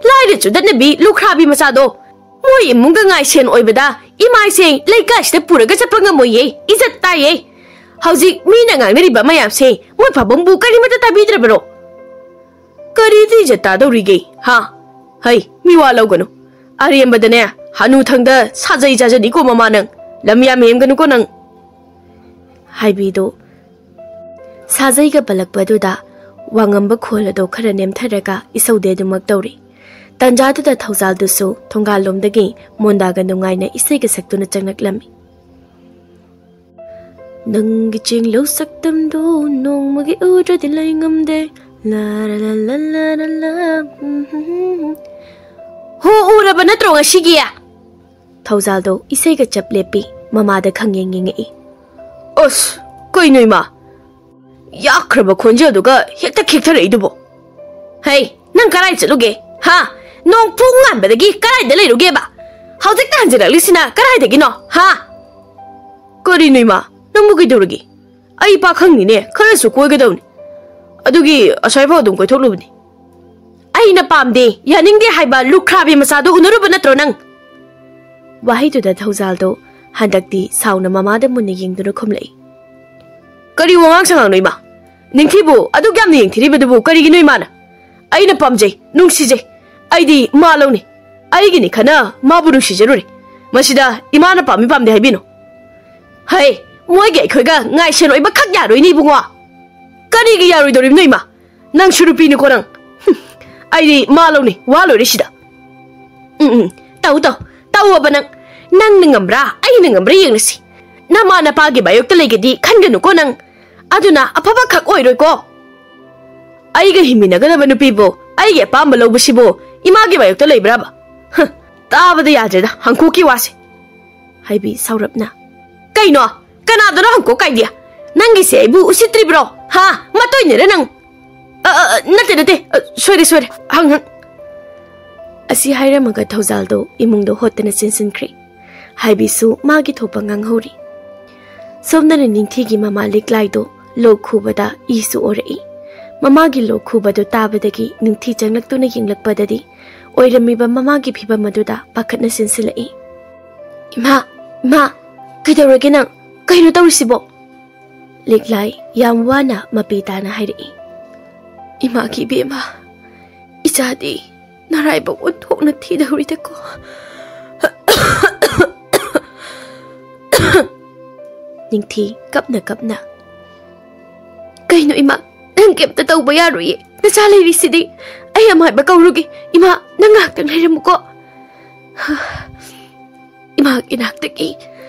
ꯂꯥꯏꯔ ꯆꯨꯗꯠꯅꯕꯤ ꯂꯨꯈ꯭ꯔꯥꯕꯤ ꯃꯆꯥꯗꯣ꯫ ꯃꯣꯏ ꯏꯃꯨꯡꯒ ꯉꯥꯏꯁꯦꯟ ꯑꯣꯏꯕꯗ ꯏꯃꯥꯏꯁꯦ ꯂꯩꯀꯥꯏꯁꯤꯗ ꯄꯨꯔꯒ ꯆꯠꯄ ꯉꯝꯃꯣꯏꯌꯦ, ꯏꯖꯠ ꯇꯥꯏꯌꯦ꯫ ꯍꯧꯖꯤꯛ ꯃꯤꯅ ꯉꯥꯡꯅꯔꯤꯕ ꯃꯌꯥꯝꯁꯦ ꯃꯣꯏ ꯄꯥꯕꯨꯡꯕꯨ ꯀꯔꯤꯃꯠꯇ ꯇꯥꯕꯤꯗ꯭ꯔꯕꯔꯣ? ꯀꯔꯤꯗ ꯏꯖꯠ ꯇꯥꯗꯧꯔꯤꯒꯦ, ꯍꯥ? ꯍꯩ, ꯃꯤ ꯋꯥ ꯂꯧꯒꯅꯨ꯫ ꯑꯔꯦꯝꯕꯗꯅꯦ, ꯍꯅꯨꯊꯪꯗ ꯁꯥꯖꯩ ꯆꯥꯖꯅꯤꯀꯣ ꯃꯃꯥ ꯅꯪ꯫ ꯂꯝ ꯌꯥꯝ ꯍꯦꯟꯒꯅꯨꯀꯣ ꯅꯪ꯫ ꯍꯥꯏꯕꯤꯗꯨ ꯁꯥꯖꯩꯒ ꯄꯜꯂꯛꯄꯗꯨꯗ ꯋꯥꯉꯝꯕ ꯈꯣꯜ ꯑꯗꯨ ꯈꯔ ꯅꯦꯝꯊꯔꯒ ꯏꯁꯧꯗꯦ ꯑꯗꯨꯃꯛ ꯇꯧꯔꯤ꯫ ꯇꯟꯖꯥꯗꯨꯗ ꯊꯧꯖꯥꯜꯗꯨꯁꯨ ꯊꯣꯡꯒꯥꯜꯂꯣꯝꯗꯒꯤ ꯃꯣꯟꯗꯥꯒ ꯅꯨꯡꯉꯥꯏꯅ ꯏꯁꯩꯒ ꯁꯛꯇꯨꯅ ꯆꯪꯂꯛꯂꯝꯃꯤ꯫ ꯅꯪꯒꯤ ꯆꯤꯡꯂꯧ ꯁꯛꯇꯝꯗꯨ ꯅꯣꯡꯃꯒꯤ ꯎꯗ꯭ꯔꯗꯤ ꯂꯩ ꯉꯝꯗꯦ꯫ ꯂꯥ ꯂꯥ ꯂꯥ ꯂꯥ ꯂꯥ ꯂꯥ ꯂꯥ꯫ ꯎꯝ, ꯎꯝ, ꯎꯝ, ꯎꯝ꯫ ꯍꯣ, ꯎꯔꯕ ꯅꯠꯇ꯭ꯔꯣ ꯉꯁꯤꯒꯤ? ꯊꯧꯖꯥꯜꯗꯣ ꯏꯁꯩꯒ ꯆꯞ ꯂꯦꯞꯄꯤ꯫ ꯃꯃꯥꯗ ꯈꯪꯌꯦꯡ ꯌꯦꯡꯉꯛꯏ꯫ ꯑꯁ, ꯀꯩꯅꯣ ꯏꯃꯥ? ꯌꯥꯛꯈ꯭ꯔꯕ ꯈꯣꯟꯖꯦꯜꯗꯨꯒ ꯍꯦꯛꯇ ꯈꯤꯛꯊꯔꯛꯏꯗꯨꯕꯣ? ꯍꯩ, ꯅꯪ ꯀꯔꯥꯏ ꯆꯠꯂꯨꯒꯦ? ꯍꯥ? ꯅꯣꯡ ꯄꯨꯡ ꯉꯥꯟꯕꯗꯒꯤ ꯀꯔꯥꯏꯗ ꯂꯩꯔꯨꯒꯦꯕ? ꯍꯧꯖꯤꯛꯇ ꯍꯟꯖꯤꯜꯂꯛꯂꯤꯁꯤꯅ ꯀꯔꯥꯏꯗꯒꯤꯅꯣ? ꯍꯥ? ꯀꯔꯤꯅꯣ ꯏꯃꯥ? ꯅꯪꯕꯨ ꯀꯩꯗꯧꯔꯒꯦ? ꯑꯩ ꯄꯥꯈꯪꯅꯤꯅꯦ, ꯈꯔꯁꯨ ꯀꯣꯏꯒꯗꯧꯅꯤ꯫ ꯑꯗꯨꯒꯤ ꯑꯁ꯭ꯋꯥꯏꯐꯥꯎ ꯑꯗꯨꯝ ꯀꯣꯏꯊꯣꯛꯂꯨꯕꯅꯤ꯫ ꯑꯩꯅ ꯄꯥꯝꯗꯦ, ꯌꯥꯅꯤꯡꯗꯦ ꯍꯥꯏꯕ ꯂꯨꯈ꯭ꯔꯥꯕꯤ ꯃꯆꯥꯗꯨ ꯎꯅꯔꯨꯕ ꯅꯠꯇ꯭ꯔꯣ ꯅꯪ? ꯋꯥꯍꯩꯗꯨꯗ ꯊꯧꯖꯥꯜꯗꯣ ꯍꯟꯗꯛꯇꯤ ꯁꯥꯎꯅ ꯃꯃꯥꯗ ꯃꯨꯟꯅ ꯌꯦꯡꯗꯨꯅ ꯈꯨꯝꯂꯛꯏ꯫ ꯀꯔꯤ ꯋꯥꯉꯥꯡ ꯁꯉꯥꯡꯅꯣ ꯏꯃꯥ? ꯅꯤꯡꯊꯤꯕꯨ ꯑꯗꯨꯛ ꯌꯥꯝꯅ ꯌꯦꯡꯊꯤꯔꯤꯕꯗꯨꯕꯨ ꯀꯔꯤꯒꯤꯅꯣ ꯏꯃꯥꯅ? ꯑꯩꯅ ꯄꯥꯝꯖꯩ, ꯅꯨꯡꯁꯤꯖꯩ꯫ ꯑꯩꯗꯤ ꯃꯥ ꯂꯧꯅꯤ꯫ ꯑꯩꯒꯤꯅꯤ ꯈꯟꯅ ꯃꯥꯕꯨ ꯅꯨꯡꯁꯤꯖꯔꯨꯔꯦ꯫ ꯃꯁꯤꯗ ꯏꯃꯥꯅ ꯄꯥꯝꯃꯤ ꯄꯥꯝꯗꯦ ꯍꯥꯏꯕꯤꯅꯣ꯫ ꯍꯩ, ꯃꯣꯏꯒ ꯑꯩꯈꯣꯏꯒ ꯉꯥꯏꯁꯦꯟ ꯑꯣꯏꯕ ꯈꯛ ꯌꯥꯔꯣꯏꯅꯦ ꯏꯕꯨꯡꯉꯣ꯫ ꯀꯔꯤꯒꯤ ꯌꯥꯔꯣꯏꯗꯧꯔꯤꯕꯅꯣ ꯏꯃꯥ? ꯅꯪꯁꯨ ꯅꯨꯄꯤꯅꯤꯀꯣ ꯅꯪ꯫ ꯍꯨꯝ, ꯑꯩꯗꯤ ꯃꯥ ꯂꯧꯅꯤ, ꯋꯥ ꯂꯣꯏꯔꯦ ꯁꯤꯗ꯫ ꯎꯝ, ꯎꯝ, ꯇꯧ, ꯇꯧ, ꯇꯧꯑꯣꯕ ꯅꯪ꯫ ꯅꯪꯅ ꯉꯝꯕ꯭ꯔꯥ, ꯑꯩꯅ ꯉꯝꯕ꯭ꯔꯥ ꯌꯦꯡꯂꯁꯤ꯫ ꯅꯃꯥ ꯅꯄꯥꯒꯤ ꯃꯥꯌꯣꯛꯇ ꯂꯩꯒꯦꯗꯤ ꯈꯟꯒꯅꯨꯀꯣ ꯅꯪ꯫ ꯑꯗꯨꯅ ꯑꯐꯕ ꯈꯛ ꯑꯣꯏꯔꯣꯏꯀꯣ꯫ ꯑꯩꯒ ꯍꯤꯡꯃꯤꯟꯅꯒꯗꯕ ꯅꯨꯄꯤꯕꯨ ꯑꯩꯒꯤ ꯑꯄꯥꯝꯕ ꯂꯧꯕꯁꯤꯕꯨ ꯏꯃꯥꯒꯤ ꯃꯥꯌꯣꯛꯇ ꯂꯩꯕ꯭ꯔꯥꯕ? ꯍ, ꯇꯥꯕꯗ ꯌꯥꯗ꯭ꯔꯦꯗ ꯍꯪꯀꯣꯛꯀꯤ ꯋꯥꯁꯦ꯫ ꯍꯥꯏꯕꯤ ꯁꯥꯎꯔꯞꯅ꯫ ꯀꯩꯅꯣ? ꯀꯅꯥꯗꯅꯣ ꯍꯪꯀꯣꯛ ꯀꯥꯏꯗꯤ? ꯅꯪꯒꯤꯁꯦ ꯑꯩꯕꯨ ꯎꯁꯤꯠꯇ꯭ꯔꯤꯕ꯭ꯔꯣ? ꯍꯥ? ꯃꯇꯣꯏꯅꯔ ꯅꯪ? ꯑ, ꯑ, ꯑ, ꯅꯠꯇꯦ, ꯅꯠꯇꯦ꯫ ꯑ, ꯁꯣꯏꯔꯦ, ꯁꯣꯏꯔꯦ꯫ ꯍꯪ, ꯍꯪ꯫ ꯑꯁꯤ ꯍꯥꯏꯔꯝꯃꯒ ꯊꯧꯖꯥꯜꯗꯣ ꯏꯃꯨꯡꯗ ꯍꯣꯠꯇꯅ ꯆꯦꯟꯁꯤꯟꯈ꯭ꯔꯦ꯫ ꯍꯥꯏꯕꯤꯁꯨ ꯃꯥꯒꯤ ꯊꯣꯛꯄ ꯉꯥꯡꯍꯧꯔꯤ꯫ ꯁꯣꯝꯗꯅ ꯅꯤꯡꯊꯤꯒꯤ ꯃꯃꯥ ꯂꯤꯛꯂꯥꯏꯗꯣ ꯂꯣꯛ ꯈꯨꯕꯗ ꯏꯁꯨ ꯑꯣꯔꯛꯏ꯫ ꯃꯃꯥꯒꯤ ꯂꯣꯛ ꯈꯨꯕꯗꯨ ꯇꯥꯕꯗꯒꯤ ꯅꯤꯡꯊꯤ ꯆꯪꯂꯛꯇꯨꯅ ꯌꯦꯡꯂꯛꯄꯗꯗꯤ ꯑꯣꯏꯔꯝꯃꯤꯕ ꯃꯃꯥꯒꯤ ꯐꯤꯕꯝ ꯑꯗꯨꯗ ꯄꯥꯈꯠꯅ ꯆꯦꯟꯁꯤꯜꯂꯛꯏ꯫ "ꯏꯃꯥ, ꯏꯃꯥ, ꯀꯩꯗꯧꯔꯒꯦ ꯅꯪ? ꯀꯩꯅꯣ ꯇꯧꯔꯤꯁꯤꯕꯣ?" ꯂꯤꯛꯂꯥꯏ ꯌꯥꯝ ꯋꯥꯅ ꯃꯄꯤ ꯇꯥꯅ ꯍꯥꯏꯔꯛꯏ꯫ "ꯏꯃꯥꯒꯤ ꯏꯕꯦꯝꯃ, ꯏꯆꯥꯗꯤ ꯅꯔꯥꯏꯕꯛ ꯑꯣꯟꯊꯣꯛꯅ ꯊꯤꯗꯧꯔꯤꯗꯀꯣ꯫" ꯅꯤꯡꯊꯤ ꯀꯞꯅ ꯀꯞꯅ, "ꯀꯩꯅꯣ ꯏꯃꯥ, ꯅꯪ ꯀꯩꯝꯇ ꯇꯧꯕ ꯌꯥꯔꯣꯏꯌꯦ, ꯅꯆꯥ ꯂꯩꯔꯤꯁꯤꯗꯤ꯫ ꯑꯩ ꯑꯃ ꯍꯥꯏꯕ ꯀꯧꯔꯨꯒꯦ꯫ ꯏꯃꯥ, ꯅꯪ ꯉꯥꯏꯍꯥꯛꯇꯪ ꯂꯩꯔꯝꯃꯨꯀꯣ꯫ ꯏꯃꯥꯒꯤ ꯅꯥꯛꯇꯒꯤ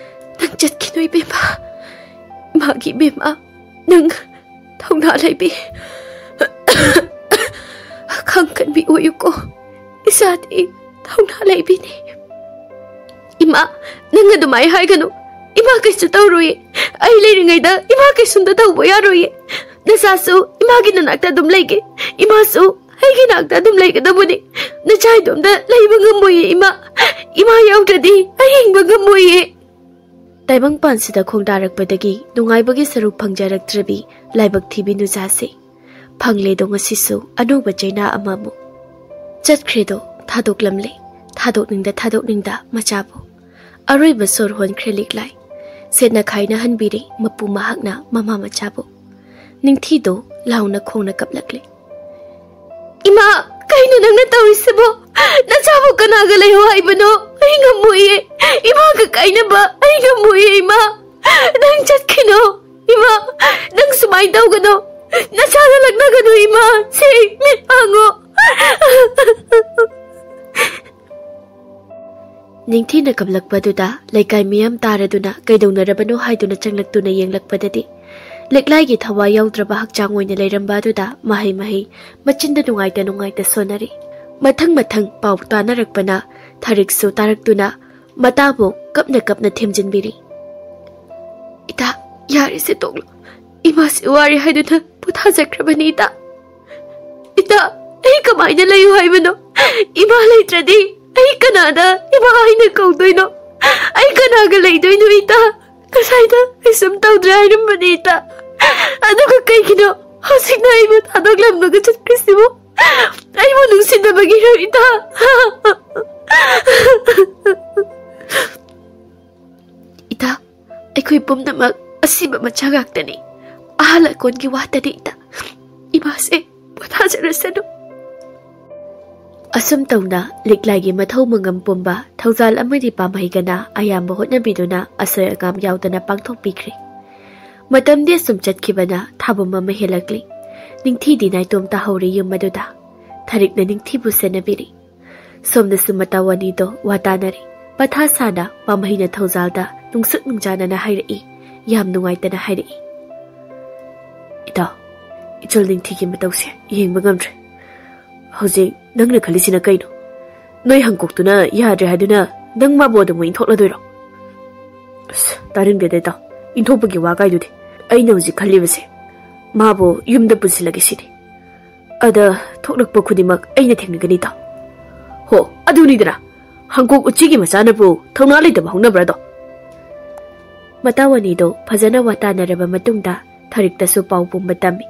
ꯅꯪ ꯆꯠꯈꯤꯅꯨ ꯏꯕꯦꯝꯃ꯫ ꯏꯃꯥꯒꯤ ꯏꯕꯦꯝꯃ, ꯅꯪ ꯊꯧꯅꯥ ꯂꯩꯕꯤ, ꯈꯪꯀꯟꯕꯤ ꯑꯣꯏꯌꯨꯀꯣ꯫ ꯏꯆꯥꯗꯤ ꯊꯧꯅꯥ ꯂꯩꯕꯤꯅꯤ꯫" "ꯏꯃꯥ, ꯅꯪ ꯑꯗꯨꯃꯥꯏ ꯍꯥꯏꯒꯅꯨ꯫ ꯏꯃꯥ ꯀꯩꯁꯨ ꯇꯧꯔꯣꯏꯌꯦ꯫ ꯑꯩ ꯂꯩꯔꯤꯉꯩꯗ ꯏꯃꯥ ꯀꯩꯁꯨꯝꯇ ꯇꯧꯕ ꯌꯥꯔꯣꯏꯌꯦ꯫ ꯅꯆꯥꯁꯨ ꯏꯃꯥꯒꯤ ꯅꯅꯥꯛꯇ ꯑꯗꯨꯝ ꯂꯩꯒꯦ꯫ ꯏꯃꯥꯁꯨ ꯑꯩꯒꯤ ꯅꯥꯛꯇ ꯑꯗꯨꯝ ꯂꯩꯒꯗꯕꯅꯤ꯫ ꯅꯆꯥ ꯏꯇꯣꯝꯇ ꯂꯩꯕ ꯉꯝꯃꯣꯏꯌꯦ ꯏꯃꯥ꯫ ꯏꯃꯥ ꯌꯥꯎꯗ꯭ꯔꯗꯤ ꯑꯩ ꯍꯤꯡꯕ ꯉꯝꯃꯣꯏꯌꯦ꯫" ꯇꯥꯏꯕꯪꯄꯥꯟꯁꯤꯗ ꯈꯣꯡꯗꯥꯔꯛꯄꯗꯒꯤ ꯅꯨꯡꯉꯥꯏꯕꯒꯤ ꯁꯔꯨꯛ ꯐꯪꯖꯔꯛꯇ꯭ꯔꯕꯤ ꯂꯥꯏꯕꯛ ꯊꯤꯕꯤ ꯅꯨꯆꯥꯁꯦ ꯐꯪꯂꯦꯗꯣ ꯉꯁꯤꯁꯨ ꯑꯅꯧꯕ ꯆꯩꯅꯥ ꯑꯃꯃꯨꯛ꯫ ꯆꯠꯈ꯭ꯔꯦꯗꯣ ꯊꯥꯗꯣꯛꯂꯝꯂꯦ, ꯊꯥꯗꯣꯛꯅꯤꯡꯗ ꯊꯥꯗꯣꯛꯅꯤꯡꯗ ꯃꯆꯥꯕꯨ꯫ ꯑꯔꯣꯏꯕ ꯁꯣꯔ ꯍꯣꯟꯈ꯭ꯔꯦ ꯂꯤꯛꯂꯥꯏ꯫ ꯁꯦꯠꯅ ꯈꯥꯏꯅꯍꯟꯕꯤꯔꯦ ꯃꯄꯨ ꯃꯍꯥꯛꯅ ꯃꯃꯥ ꯃꯆꯥꯕꯨ꯫ ꯅꯤꯡꯊꯤꯗꯣ ꯂꯥꯎꯅ ꯈꯣꯡꯅ ꯀꯞꯂꯛꯂꯦ꯫ "ꯏꯃꯥ, ꯀꯩꯅꯣ ꯅꯪꯅ ꯇꯧꯔꯤꯁꯤꯕꯣ? ꯅꯆꯥꯕꯨ ꯀꯅꯥꯒ ꯂꯩꯌꯣ ꯍꯥꯏꯕꯅꯣ? ꯑꯩ ꯉꯝꯃꯣꯏꯌꯦ꯫ ꯏꯃꯥꯒ ꯀꯥꯏꯅꯕ ꯑꯩ ꯉꯝꯃꯣꯏꯌꯦ ꯏꯃꯥ꯫ ꯅꯪ ꯆꯠꯈꯤꯅꯣ ꯏꯃꯥ꯫ ꯅꯪ ꯁꯨꯃꯥꯏꯅ ꯇꯧꯒꯅꯣ꯫ ꯅꯆꯥꯒ ꯂꯛꯅꯒꯅꯨ ꯏꯃꯥ꯫ ꯁꯤ ꯃꯤꯠ ꯍꯥꯡꯉꯣ꯫" ꯅꯤꯡꯊꯤꯅ ꯀꯞꯂꯛꯄꯗꯨꯗ ꯂꯩꯀꯥꯏ ꯃꯤꯌꯥꯝ ꯇꯥꯔꯗꯨꯅ ꯀꯩꯗꯧꯅꯔꯕꯅꯣ ꯍꯥꯏꯗꯨꯅ ꯆꯪꯂꯛꯇꯨꯅ ꯌꯦꯡꯂꯛꯄꯗꯗꯤ ꯂꯤꯛꯂꯥꯏꯒꯤ ꯊꯋꯥꯏ ꯌꯥꯎꯗ꯭ꯔꯕ ꯍꯛꯆꯥꯡ ꯑꯣꯏꯅ ꯂꯩꯔꯝꯕ ꯑꯗꯨꯗ ꯃꯍꯩ ꯃꯍꯩ ꯃꯆꯤꯟꯗ ꯅꯨꯡꯉꯥꯏꯇ ꯅꯨꯡꯉꯥꯏꯇ ꯁꯣꯟꯅꯔꯤ꯫ ꯃꯊꯪ ꯃꯊꯪ ꯄꯥꯎ ꯇꯥꯅꯔꯛꯄꯅ ꯊꯥꯔꯤꯛꯁꯨ ꯇꯥꯔꯛꯇꯨꯅ ꯃꯇꯥꯕꯨ ꯀꯞꯅ ꯀꯞꯅ ꯊꯦꯝꯖꯤꯟꯕꯤꯔꯤ꯫ "ꯏꯇꯥ, ꯌꯥꯔꯦꯁꯦ ꯇꯣꯛꯂꯣ꯫ ꯏꯃꯥꯁꯦ ꯋꯥꯔꯦ ꯍꯥꯏꯗꯨꯅ ꯄꯣꯊꯥꯖꯈ꯭ꯔꯕꯅꯤ ꯏꯇꯥ꯫ ꯏꯇꯥ, ꯑꯩ ꯀꯃꯥꯏꯅ ꯂꯩꯌꯨ ꯍꯥꯏꯕꯅꯣ? ꯏꯃꯥ ꯂꯩꯇ꯭ꯔꯗꯤ ꯑꯩ ꯀꯅꯥꯗ ꯏꯃꯥ ꯍꯥꯏꯅ ꯀꯧꯗꯣꯏꯅꯣ? ꯑꯩ ꯀꯅꯥꯒ ꯂꯩꯗꯣꯏꯅꯣ ꯏꯇꯥ? ꯉꯁꯥꯏꯗ ꯀꯩꯁꯨꯝ ꯇꯧꯗ꯭ꯔꯦ ꯍꯥꯏꯔꯝꯕꯅꯤ ꯏꯇꯥ꯫ ꯑꯗꯨꯒ ꯀꯩꯒꯤꯅꯣ ꯍꯧꯖꯤꯛꯅ ꯑꯩꯕꯨ ꯊꯥꯗꯣꯛꯂꯝꯂꯒ ꯆꯠꯈ꯭ꯔꯤꯁꯤꯕꯨ? ꯑꯩꯕꯨ ꯅꯨꯡꯁꯤꯗꯕꯒꯤꯔꯣ ꯏꯇꯥ?" "ꯏꯇꯥ, ꯑꯩꯈꯣꯏ ꯄꯨꯝꯅꯃꯛ ꯑꯁꯤꯕ ꯃꯆꯥ ꯉꯥꯛꯇꯅꯤ꯫ ꯑꯍꯜ ꯑꯀꯣꯟꯒꯤ ꯋꯥꯇꯅꯤ ꯏꯇꯥ꯫ ꯏꯃꯥꯁꯦ ꯄꯣꯊꯥꯖꯔꯁꯅꯨ꯫ ꯑꯁꯨꯝ ꯇꯧꯅ ꯂꯤꯛꯂꯥꯏꯒꯤ ꯃꯊꯧ ꯃꯉꯝ ꯄꯨꯝꯕ ꯊꯧꯖꯥꯜ ꯑꯃꯗꯤ ꯄꯥꯝꯍꯩꯒꯅ ꯑꯌꯥꯝꯕ ꯍꯣꯠꯅꯕꯤꯗꯨꯅ ꯑꯁꯣꯏ ꯑꯉꯥꯝ ꯌꯥꯎꯗꯅ ꯄꯥꯡꯊꯣꯛꯄꯤꯈ꯭ꯔꯦ꯫ ꯃꯇꯝꯗꯤ ꯑꯁꯨꯝ ꯆꯠꯈꯤꯕꯅ ꯊꯥꯕꯨꯝ ꯑꯃ ꯍꯦꯜꯂꯛꯂꯤ꯫ ꯅꯤꯡꯊꯤꯗꯤ ꯅꯥꯏꯇꯣꯝ ꯇꯥꯍꯧꯔꯦ ꯌꯨꯝ ꯑꯗꯨꯗ꯫ ꯊꯔꯤꯛꯅ ꯅꯤꯡꯊꯤꯕꯨ ꯁꯦꯟꯅꯕꯤꯔꯤ꯫ ꯁꯣꯝꯗꯁꯨ ꯃꯇꯥꯎ ꯑꯅꯤꯗꯣ ꯋꯥ ꯇꯥꯅꯔꯤ꯫ ꯄꯊꯥ ꯁꯥꯅ ꯄꯥꯝꯍꯩꯅ ꯊꯧꯖꯥꯜꯗ ꯅꯨꯡꯁꯨꯛ ꯅꯨꯡꯖꯥꯅꯅ ꯍꯥꯏꯔꯛꯏ꯫ ꯌꯥꯝ ꯅꯨꯡꯉꯥꯏꯇꯅ ꯍꯥꯏꯔꯛꯏ꯫ "ꯏꯇꯥꯎ, ꯏꯆꯜ ꯅꯤꯡꯊꯤꯒꯤ ꯃꯇꯧꯁꯦ ꯌꯦꯡꯕ ꯉꯝꯗ꯭ꯔꯦ꯫ ꯍꯧꯖꯤꯛ ꯅꯪꯅ ꯈꯜꯂꯤꯁꯤꯅ ꯀꯩꯅꯣ? ꯅꯣꯏ ꯍꯪꯀꯣꯛꯇꯨꯅ ꯌꯥꯗ꯭ꯔꯦ ꯍꯥꯏꯗꯨꯅ ꯅꯪ ꯃꯥꯕꯨ ꯑꯗꯨꯝ ꯏꯟꯊꯣꯛꯂꯗꯣꯏꯔꯣ?" "ꯑꯁ, ꯇꯥꯅꯤꯡꯗꯦꯗ ꯏꯇꯥꯎ, ꯏꯟꯊꯣꯛꯄꯒꯤ ꯋꯥ ꯀꯥꯏꯗꯨꯗꯤ꯫ ꯑꯩꯅ ꯍꯧꯖꯤꯛ ꯈꯜꯂꯤꯕꯁꯦ ꯃꯥꯕꯨ ꯌꯨꯝꯗ ꯄꯨꯁꯤꯜꯂꯒꯦ ꯁꯤꯅꯤ꯫ ꯑꯗ ꯊꯣꯛꯂꯛꯄ ꯈꯨꯗꯤꯡꯃꯛ ꯑꯩꯅ ꯊꯦꯡꯅꯒꯅꯤ ꯏꯇꯥꯎ꯫ ꯍꯣ, ꯑꯗꯨꯅꯤꯗꯅ, ꯍꯪꯀꯣꯛ ꯎꯆꯤꯒꯤ ꯃꯆꯥꯅꯕꯨ ꯊꯧꯅꯥ ꯂꯩꯇꯕ ꯍꯧꯅꯕ꯭ꯔꯥꯗꯣ?" ꯃꯇꯥꯎ ꯑꯅꯤꯗꯣ ꯐꯖꯅ ꯋꯥꯇꯥꯅꯔꯕ ꯃꯇꯨꯡꯗ ꯊꯔꯤꯛꯇꯁꯨ ꯄꯥꯎ ꯄꯨꯝꯕ ꯇꯝꯃꯤ꯫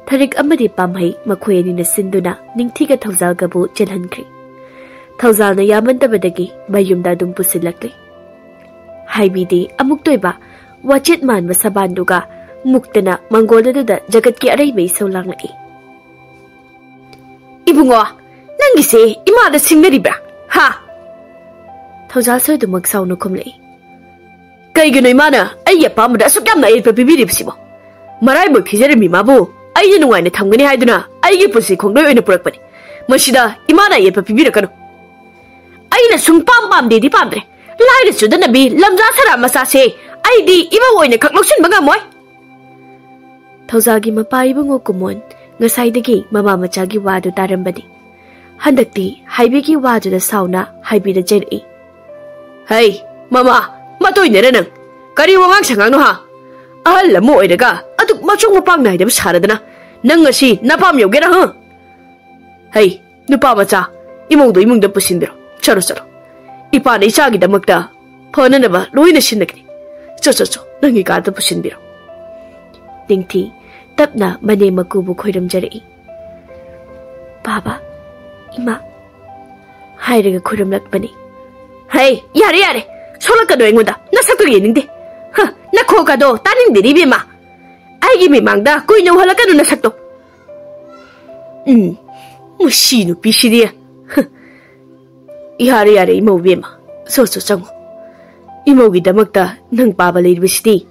ꯊꯔꯤꯛ ꯑꯃꯗꯤ ꯄꯥꯝꯍꯩ ꯃꯈꯣꯏ ꯑꯅꯤꯅ ꯁꯤꯟꯗꯨꯅ ꯅꯤꯡꯊꯤꯒ ꯊꯧꯖꯥꯜꯒꯕꯨ ꯆꯦꯜꯍꯟꯈ꯭ꯔꯤ꯫ ꯊꯧꯖꯥꯜꯅ ꯌꯥꯃꯟꯗꯕꯗꯒꯤ ꯃꯌꯨꯝꯗ ꯑꯗꯨꯝ ꯄꯨꯁꯤꯜꯂꯛꯂꯤ꯫ ꯍꯥꯏꯕꯤꯗꯤ ꯑꯃꯨꯛꯇꯣꯏꯕ ꯋꯥꯆꯦꯠ ꯃꯥꯟꯕ ꯁꯕꯥꯟꯗꯨꯒ ꯃꯨꯛꯇꯅ ꯃꯪꯒꯣꯜ ꯑꯗꯨꯗ ꯖꯒꯠꯀꯤ ꯑꯔꯩꯕ ꯏꯁꯧ ꯂꯥꯡꯂꯛꯏ꯫ "ꯏꯕꯨꯡꯉꯣ, ꯅꯪꯒꯤꯁꯦ ꯏꯃꯥꯗ ꯁꯤꯡꯅꯔꯤꯕ꯭ꯔꯥ? ꯍꯥ?" ꯊꯧꯖꯥꯜꯁꯨ ꯑꯗꯨꯃꯛ ꯁꯥꯎꯅ ꯈꯨꯝꯂꯛꯏ꯫ "ꯀꯩꯒꯤꯅꯣ ꯏꯃꯥꯅ ꯑꯩꯒꯤ ꯑꯄꯥꯝꯕꯗ ꯑꯁꯨꯛ ꯌꯥꯝꯅ ꯑꯌꯦꯠꯄ ꯄꯤꯕꯤꯔꯤꯕꯁꯤꯕꯣ? ꯃꯔꯥꯏꯕꯛ ꯊꯤꯖꯔꯝꯃꯤ ꯃꯥꯕꯨ ꯑꯩꯅ ꯅꯨꯡꯉꯥꯏꯅ ꯊꯝꯒꯅꯤ ꯍꯥꯏꯗꯨꯅ ꯑꯩꯒꯤ ꯄꯨꯟꯁꯤ ꯈꯣꯡꯂꯣꯏ ꯑꯣꯏꯅ ꯄꯨꯔꯛꯄꯅꯤ꯫ ꯃꯁꯤꯗ ꯏꯃꯥꯅ ꯑꯌꯦꯠꯄ ꯄꯤꯕꯤꯔꯛꯀꯅꯨ꯫ ꯑꯩꯅ ꯁꯨꯡ ꯄꯥꯝ ꯄꯥꯝꯗꯦꯗꯤ ꯄꯥꯝꯗ꯭ꯔꯦ꯫ ꯂꯥꯏꯔ ꯆꯨꯗꯅꯕꯤ ꯂꯝꯖꯥ ꯁꯔꯥ ꯃꯆꯥꯁꯦ ꯑꯩꯗꯤ ꯏꯃꯧ ꯑꯣꯏꯅ ꯈꯛ ꯂꯧꯁꯤꯟꯕ ꯉꯝꯃꯣꯏ꯫" ꯊꯧꯖꯥꯜꯒꯤ ꯃꯄꯥ ꯏꯕꯨꯡꯉꯣ ꯀꯨꯃꯣꯟ ꯉꯁꯥꯏꯗꯒꯤ ꯃꯃꯥ ꯃꯆꯥꯒꯤ ꯋꯥꯗꯨ ꯇꯥꯔꯝꯕꯅꯤ꯫ ꯍꯟꯗꯛꯇꯤ ꯍꯥꯏꯕꯤꯒꯤ ꯋꯥꯗꯨꯗ ꯁꯥꯎꯅ ꯍꯥꯏꯕꯤꯗ ꯆꯩꯔꯛꯏ꯫ "ꯍꯩ, ꯃꯃꯥ, ꯃꯇꯣꯏꯅꯔ ꯅꯪ? ꯀꯔꯤ ꯋꯥꯉꯥꯡ ꯁꯉꯥꯡꯅꯣ ꯍꯥ? ꯑꯍꯜ ꯑꯃ ꯑꯣꯏꯔꯒ ꯑꯗꯨꯛ ꯃꯆꯣꯡ ꯃꯄꯥꯡ ꯅꯥꯏꯗꯕ ꯁꯥꯔꯗꯅ ꯅꯪ ꯉꯁꯤ ꯅꯄꯥꯝ ꯌꯧꯒꯦꯔꯥ ꯍꯥ? ꯍꯩ, ꯅꯨꯄꯥ ꯃꯆꯥ, ꯏꯃꯧꯗꯣ ꯏꯃꯨꯡꯗ ꯄꯨꯁꯤꯟꯕꯤꯔꯣ꯫ ꯆꯠꯂꯣ, ꯆꯠꯂꯣ꯫ ꯏꯄꯥꯅ ꯏꯆꯥꯒꯤꯗꯃꯛꯇ ꯐꯅꯅꯕ ꯂꯣꯏꯅ ꯁꯤꯟꯅꯒꯅꯤ꯫ ꯆꯣ, ꯆꯣ, ꯆꯣ, ꯅꯪꯒꯤ ꯀꯥꯗ ꯄꯨꯁꯤꯟꯕꯤꯔꯣ꯫" ꯅꯤꯡꯊꯤ ꯇꯞꯅ ꯃꯅꯦꯝ ꯃꯀꯨꯕꯨ ꯈꯣꯏꯔꯝꯖꯔꯛꯏ꯫ "ꯕꯥꯕꯥ, ꯏꯃꯥ" ꯍꯥꯏꯔꯒ ꯈꯣꯏꯔꯝꯂꯛꯄꯅꯤ꯫ "ꯍꯩ, ꯌꯥꯔꯦ, ꯌꯥꯔꯦ꯫ ꯁꯣꯛꯂꯛꯀꯅꯨ ꯑꯩꯉꯣꯟꯗ꯫ ꯅꯁꯛꯇꯨ ꯌꯦꯡꯅꯤꯡꯗꯦ꯫ ꯍ, ꯅꯈꯣꯛꯀꯗꯣ ꯇꯥꯅꯤꯡꯗꯦꯅꯦ ꯏꯕꯦꯝꯃ꯫ ꯑꯩ ꯑꯩꯒꯤ ꯃꯤꯃꯥꯡꯗ ꯀꯨꯏꯅ ꯎꯍꯜꯂꯛꯀꯅꯨ ꯅꯁꯛꯇꯣ꯫ ꯎꯝ, ꯃꯁꯤ ꯅꯨꯄꯤꯁꯤꯗꯤ꯫ ꯌꯥꯔꯦ, ꯌꯥꯔꯦ, ꯏꯃꯧ ꯏꯕꯦꯝꯃ, ꯁꯣ, ꯁꯣ, ꯆꯪꯉꯣ꯫ ꯏꯃꯧꯒꯤꯗꯃꯛꯇ ꯅꯪ ꯄꯥꯕ ꯂꯩꯔꯤꯕꯁꯤꯗꯤ꯫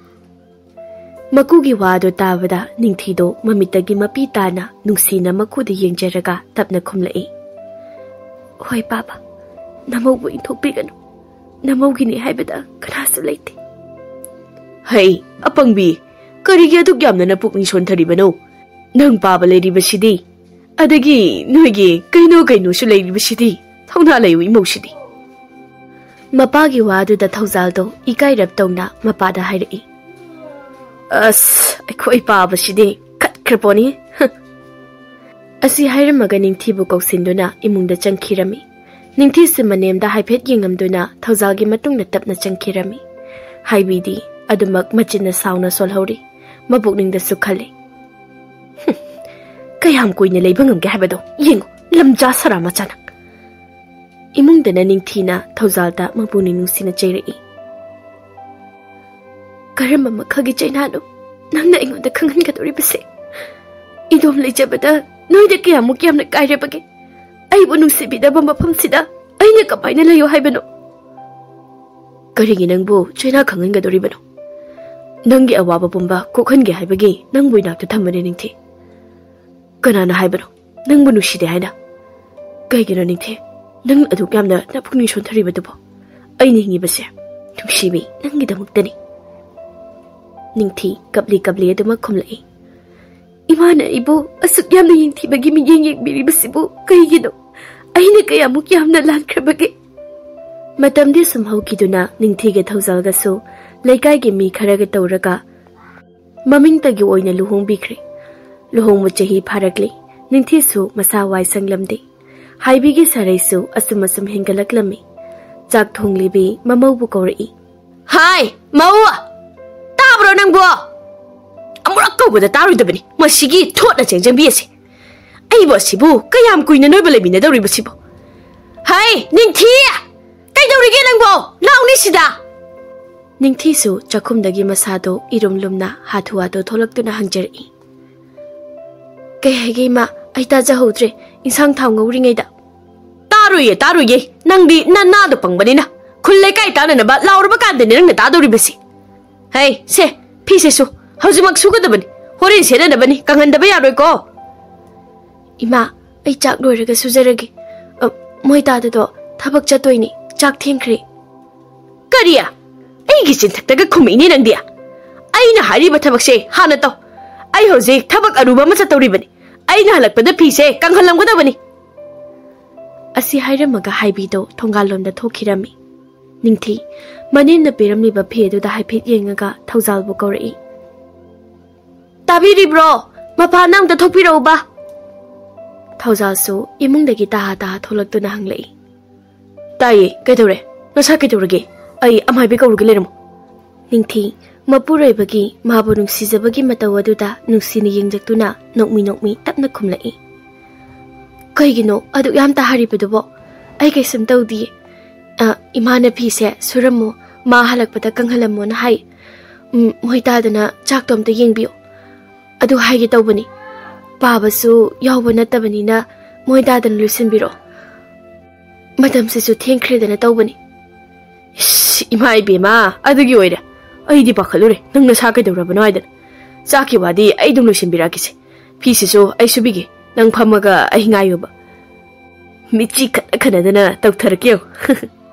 ꯃꯀꯨꯒꯤ ꯋꯥꯗꯨ ꯇꯥꯕꯗ ꯅꯤꯡꯊꯤꯗꯣ ꯃꯃꯤꯠꯇꯒꯤ ꯃꯄꯤ ꯇꯥꯅ ꯅꯨꯡꯁꯤꯅ ꯃꯀꯨꯗ ꯌꯦꯡꯖꯔꯒ ꯇꯞꯅ ꯈꯨꯝꯂꯛꯏ, "ꯍꯣꯏ ꯄꯥꯕ, ꯅꯃꯧꯕꯨ ꯏꯟꯊꯣꯛꯄꯤꯒꯅꯨ꯫ ꯅꯃꯧꯒꯤꯅꯤ ꯍꯥꯏꯕꯗ ꯀꯅꯥꯁꯨ ꯂꯩꯇꯦ꯫" "ꯍꯩ, ꯑꯄꯪꯕꯤ, ꯀꯔꯤꯒꯤ ꯑꯗꯨꯛ ꯌꯥꯝꯅ ꯅꯄꯨꯛꯅꯤꯡ ꯁꯣꯟꯊꯔꯤꯕꯅꯣ? ꯅꯪ ꯄꯥꯕ ꯂꯩꯔꯤꯕꯁꯤꯗꯤ, ꯑꯗꯒꯤ ꯅꯣꯏꯒꯤ ꯀꯩꯅꯣ ꯀꯩꯅꯣꯁꯨ ꯂꯩꯔꯤꯕꯁꯤꯗꯤ꯫ ꯊꯧꯅꯥ ꯂꯩꯌꯨ ꯏꯃꯧꯁꯤꯗꯤ꯫" ꯃꯄꯥꯒꯤ ꯋꯥꯗꯨꯗ ꯊꯧꯖꯥꯜꯗꯣ ꯏꯀꯥꯏꯔꯞ ꯇꯧꯅ ꯃꯄꯥꯗ ꯍꯥꯏꯔꯛꯏ, "ꯑꯁ, ꯑꯩꯈꯣꯏ ꯄꯥꯕꯁꯤꯗꯤ ꯈꯠꯈ꯭ꯔ ꯄꯣꯠꯅꯤ꯫" ꯑꯁꯤ ꯍꯥꯏꯔꯝꯃꯒ ꯅꯤꯡꯊꯤꯕꯨ ꯀꯧꯁꯤꯟꯗꯨꯅ ꯏꯃꯨꯡꯗ ꯆꯪꯈꯤꯔꯝꯃꯤ꯫ ꯅꯤꯡꯊꯤꯁꯨ ꯃꯅꯦꯝꯗ ꯍꯥꯏꯐꯦꯠ ꯌꯦꯡꯉꯝꯗꯨꯅ ꯊꯧꯖꯥꯜꯒꯤ ꯃꯇꯨꯡꯗ ꯇꯞꯅ ꯆꯪꯈꯤꯔꯝꯃꯤ꯫ ꯍꯥꯏꯕꯤꯗꯤ ꯑꯗꯨꯃꯛ ꯃꯆꯤꯟꯅ ꯁꯥꯎꯅ ꯁꯣꯜꯍꯧꯔꯤ, ꯃꯕꯨꯛꯅꯤꯡꯗꯁꯨ ꯈꯜꯂꯤ, "ꯍꯨꯝ, ꯀꯌꯥꯝ ꯀꯨꯏꯅ ꯂꯩꯕ ꯉꯝꯒꯦ ꯍꯥꯏꯕꯗꯣ ꯌꯦꯡꯉꯨ, ꯂꯝꯖꯥ ꯁꯔꯥ ꯃꯆꯥꯅ꯫" ꯏꯃꯨꯡꯗꯅ ꯅꯤꯡꯊꯤꯅ ꯊꯧꯖꯥꯜꯗ ꯃꯄꯨꯛꯅꯤꯡ ꯅꯨꯡꯁꯤꯅ ꯆꯩꯔꯛꯏ, "ꯀꯔꯝꯕ ꯃꯈꯜꯒꯤ ꯆꯩꯅꯥꯅꯣ ꯅꯪꯅ ꯑꯩꯉꯣꯟꯗ ꯈꯪꯍꯟꯒꯗꯧꯔꯤꯕꯁꯦ? ꯏꯗꯣꯝ ꯂꯩꯖꯕꯗ ꯅꯣꯏꯗ ꯀꯌꯥꯃꯨꯛ ꯌꯥꯝꯅ ꯀꯥꯏꯔꯕꯒꯦ? ꯑꯩꯕꯨ ꯅꯨꯡꯁꯤꯕꯤꯗꯕ ꯃꯐꯝꯁꯤꯗ ꯑꯩꯅ ꯀꯃꯥꯏꯅ ꯂꯩꯌꯨ ꯍꯥꯏꯕꯅꯣ?" "ꯀꯔꯤꯒꯤ ꯅꯪꯕꯨ ꯆꯩꯅꯥ ꯈꯪꯍꯟꯒꯗꯧꯔꯤꯕꯅꯣ? ꯅꯪꯒꯤ ꯑꯋꯥꯕ ꯄꯨꯝꯕ ꯀꯣꯛꯍꯟꯒꯦ ꯍꯥꯏꯕꯒꯤ ꯅꯪꯕꯨ ꯏꯅꯥꯛꯇ ꯊꯝꯕꯅꯦ ꯅꯤꯡꯊꯤ꯫ ꯀꯅꯥꯅ ꯍꯥꯏꯕꯅꯣ ꯅꯪꯕꯨ ꯅꯨꯡꯁꯤꯗꯦ ꯍꯥꯏꯅ? ꯀꯩꯒꯤꯅꯣ ꯅꯤꯡꯊꯤ, ꯅꯪ ꯑꯗꯨꯛ ꯌꯥꯝꯅ ꯅꯄꯨꯛꯅꯤꯡ ꯁꯣꯟꯊꯔꯤꯕꯗꯨꯕꯣ? ꯑꯩꯅ ꯍꯤꯡꯉꯤꯕꯁꯦ, ꯅꯨꯡꯁꯤꯕꯤ, ꯅꯪꯒꯤꯗꯃꯛꯇꯅꯤ꯫" ꯅꯤꯡꯊꯤ ꯀꯞꯂꯤ ꯀꯞꯂꯤ ꯑꯗꯨꯃꯛ ꯈꯨꯝꯂꯛꯏ, "ꯏꯃꯥꯅ ꯑꯩꯕꯨ ꯑꯁꯨꯛ ꯌꯥꯝꯅ ꯌꯦꯡꯊꯤꯕꯒꯤ ꯃꯤꯠꯌꯦꯡ ꯌꯦꯡꯕꯤꯔꯤꯕꯁꯤꯕꯨ ꯀꯩꯒꯤꯅꯣ? ꯑꯩꯅ ꯀꯌꯥꯃꯨꯛ ꯌꯥꯝꯅ ꯂꯥꯟꯈ꯭ꯔꯕꯒꯦ?" ꯃꯇꯝꯗꯤ ꯁꯨꯝ ꯍꯧꯈꯤꯗꯨꯅ ꯅꯤꯡꯊꯤꯒ ꯊꯧꯖꯥꯜꯒꯁꯨ ꯂꯩꯀꯥꯏꯒꯤ ꯃꯤ ꯈꯔꯒ ꯇꯧꯔꯒ ꯃꯃꯤꯡꯇꯒꯤ ꯑꯣꯏꯅ ꯂꯨꯍꯣꯡꯕꯤꯈ꯭ꯔꯦ꯫ ꯂꯨꯍꯣꯡꯕ ꯆꯍꯤ ꯐꯥꯔꯛꯂꯤ꯫ ꯅꯤꯡꯊꯤꯁꯨ ꯃꯁꯥ ꯋꯥꯏ ꯁꯪꯂꯝꯗꯦ꯫ ꯍꯥꯏꯕꯤꯒꯤ ꯁꯥꯔꯩꯁꯨ ꯑꯁꯨꯝ ꯑꯁꯨꯝ ꯍꯦꯟꯒꯠꯂꯛꯂꯝꯃꯤ꯫ ꯆꯥꯛ ꯊꯣꯡꯂꯤꯕꯤ ꯃꯃꯧꯕꯨ ꯀꯧꯔꯛꯏ꯫ "ꯍꯥꯏ, ꯃꯧ! ꯇꯥꯕ꯭ꯔꯣ ꯅꯪꯕꯣ? ꯑꯃꯨꯔꯛ ꯀꯧꯕꯗ ꯇꯥꯔꯣꯏꯗꯕꯅꯤ ꯃꯁꯤꯒꯤ ꯊꯣꯠꯅ ꯆꯦꯟꯖꯟꯕꯤ ꯑꯁꯤ꯫ ꯑꯩꯕꯨ ꯑꯁꯤꯕꯨ ꯀꯌꯥꯝ ꯀꯨꯏꯅ ꯅꯣꯏꯕ ꯂꯩꯃꯤꯟꯅꯗꯧꯔꯤꯕꯁꯤꯕꯣ? ꯍꯥꯏ, ꯅꯤꯡꯊꯤ! ꯀꯩꯗꯧꯔꯤꯒꯦ ꯅꯪꯕꯣ? ꯂꯥꯎꯅꯤ ꯁꯤꯗ!" ꯅꯤꯡꯊꯤꯁꯨ ꯆꯥꯛꯈꯨꯝꯗꯒꯤ ꯃꯁꯥꯗꯣ ꯏꯔꯨꯝ ꯂꯨꯝꯅ ꯍꯥꯊꯨ ꯍꯥꯊꯨ ꯊꯣꯛꯂꯛꯇꯨꯅ ꯍꯪꯖꯔꯛꯏ꯫ "ꯀꯩ ꯍꯥꯏꯒꯦ ꯏꯃꯥ? ꯑꯩ ꯇꯥꯖꯍꯧꯗ꯭ꯔꯦ꯫ ꯏꯟꯁꯥꯡ ꯊꯥꯎ ꯉꯧꯔꯤꯉꯩꯗ" "ꯇꯥꯔꯣꯏꯌꯦ, ꯇꯥꯔꯣꯏꯌꯦ꯫ ꯅꯪꯗꯤ ꯅꯅꯥꯗꯣ ꯄꯪꯕꯅꯤꯅ꯫ ꯈꯨꯜ ꯂꯩꯀꯥꯏ ꯇꯥꯅꯅꯕ ꯂꯥꯎꯔꯕ ꯀꯥꯟꯗꯅꯦ ꯅꯪꯅ ꯇꯥꯗꯧꯔꯤꯕꯁꯤ꯫ ꯍꯩ, ꯁꯦ, ꯐꯤꯁꯦ ꯁꯨ꯫ ꯍꯧꯖꯤꯛꯃꯛ ꯁꯨꯒꯗꯕꯅꯤ꯫ ꯍꯣꯔꯦꯟ ꯁꯦꯠꯅꯅꯕꯅꯤ꯫ ꯀꯪꯍꯟꯗꯕ ꯌꯥꯔꯣꯏꯀꯣ꯫" "ꯏꯃꯥ, ꯑꯩ ꯆꯥꯛ ꯂꯣꯏꯔꯒ ꯁꯨꯖꯔꯒꯦ꯫ ꯑ, ꯃꯣꯏ ꯇꯥꯗꯗꯣ ꯊꯕꯛ ꯆꯠꯇꯣꯏꯅꯤ꯫ ꯆꯥꯛ ꯊꯦꯡꯈ꯭ꯔꯦ꯫" "ꯀꯔꯤ? ꯑꯩꯒꯤ ꯆꯤꯟꯊꯛꯇꯒ ꯈꯨꯝꯃꯛꯏꯅꯦ ꯅꯪꯗꯤ? ꯑꯩꯅ ꯍꯥꯏꯔꯤꯕ ꯊꯕꯛꯁꯦ ꯍꯥꯟꯅ ꯇꯧ꯫ ꯑꯩ ꯍꯧꯖꯤꯛ ꯊꯕꯛ ꯑꯔꯨꯕ ꯑꯃ ꯆꯠꯇꯧꯔꯤꯕꯅꯤ꯫ ꯑꯩꯅ ꯍꯜꯂꯛꯄꯗ ꯐꯤꯁꯦ ꯀꯪꯍꯜꯂꯝꯒꯗꯕꯅꯤ꯫" ꯑꯁꯤ ꯍꯥꯏꯔꯝꯃꯒ ꯍꯥꯏꯕꯤꯗꯣ ꯊꯣꯡꯒꯥꯜꯂꯣꯝꯗ ꯊꯣꯛꯈꯤꯔꯝꯃꯤ꯫ ꯅꯤꯡꯊꯤ ꯃꯅꯦꯝꯅ ꯄꯤꯔꯝꯂꯤꯕ ꯐꯤ ꯑꯗꯨꯗ ꯍꯥꯏꯐꯦꯠ ꯌꯦꯡꯉꯒ ꯊꯧꯖꯥꯜꯕꯨ ꯀꯧꯔꯛꯏ꯫ "ꯇꯥꯕꯤꯔꯤꯕ꯭ꯔꯣ? ꯃꯄꯥꯟꯗ ꯑꯝꯇ ꯊꯣꯛꯄꯤꯔꯛꯎꯕ꯫" ꯊꯧꯖꯥꯜꯁꯨ ꯏꯃꯨꯡꯗꯒꯤ ꯇꯥꯍꯥ ꯇꯥꯍꯥ ꯊꯣꯛꯂꯛꯇꯨꯅ ꯍꯪꯂꯛꯏ꯫ "ꯇꯥꯏꯌꯦ, ꯀꯩꯗꯧꯔꯦ? ꯅꯁꯥ ꯀꯩꯗꯧꯔꯒꯦ? ꯑꯩ ꯑꯃꯥꯏꯕꯤ ꯀꯧꯔꯨꯒꯦ, ꯂꯩꯔꯝꯃꯣ꯫" ꯅꯤꯡꯊꯤ ꯃꯄꯨꯔꯣꯏꯕꯒꯤ ꯃꯥꯕꯨ ꯅꯨꯡꯁꯤꯖꯕꯒꯤ ꯃꯇꯧ ꯑꯗꯨꯗ ꯅꯨꯡꯁꯤꯅ ꯌꯦꯡꯖꯛꯇꯨꯅ ꯅꯣꯛꯃꯤ ꯅꯣꯛꯃꯤ ꯇꯞꯅ ꯈꯨꯝꯂꯛꯏ꯫ "ꯀꯩꯒꯤꯅꯣ ꯑꯗꯨꯛ ꯌꯥꯝ ꯇꯥꯍꯔꯤꯕꯗꯨꯕꯣ? ꯑꯩ ꯀꯩꯁꯨꯝ ꯇꯧꯗꯤꯌꯦ꯫ ꯑ, ꯏꯃꯥꯅ ꯐꯤꯁꯦ ꯁꯨꯔꯝꯃꯣ, ꯃꯥ ꯍꯜꯂꯛꯄꯗ ꯀꯪꯍꯜꯂꯝꯃꯣꯅ ꯍꯥꯏ꯫ ꯎꯝ, ꯃꯣꯏ ꯇꯥꯗꯅ ꯆꯥꯛꯇꯣ ꯑꯝꯇ ꯌꯦꯡꯕꯤꯌꯣ꯫ ꯑꯗꯨ ꯍꯥꯏꯒꯦ ꯇꯧꯕꯅꯤ꯫ ꯄꯥꯕꯁꯨ ꯌꯥꯎꯕ ꯅꯠꯇꯕꯅꯤꯅ ꯃꯣꯏ ꯇꯥꯗꯅ ꯂꯣꯏꯁꯤꯟꯕꯤꯔꯛꯑꯣ꯫ ꯃꯇꯝꯁꯤꯁꯨ ꯊꯦꯡꯈ꯭ꯔꯦꯗꯅ ꯇꯧꯕꯅꯤ꯫" "ꯏꯁ, ꯏꯃꯥ ꯏꯕꯦꯝꯃ, ꯑꯗꯨꯒꯤ ꯑꯣꯏꯔꯦ꯫ ꯑꯩꯗꯤ ꯄꯥꯈꯠꯂꯨꯔꯦ, ꯅꯪ ꯅꯁꯥ ꯀꯩꯗꯧꯔꯕꯅꯣ ꯍꯥꯏꯗꯅ꯫ ꯆꯥꯛꯀꯤ ꯋꯥꯗꯤ ꯑꯩ ꯑꯗꯨꯝ ꯂꯣꯏꯁꯤꯟꯕꯤꯔꯛꯀꯦꯁꯦ꯫ ꯐꯤꯁꯤꯁꯨ ꯑꯩ ꯁꯨꯕꯤꯒꯦ, ꯅꯪ ꯐꯝꯃꯒ ꯑꯩ ꯉꯥꯏꯌꯨꯕ꯫" ꯃꯤꯠꯆꯤ ꯈꯠꯅ ꯈꯠꯅꯗꯅ ꯇꯧꯊꯔꯛꯀꯦ ꯌꯦꯡꯉꯨ꯫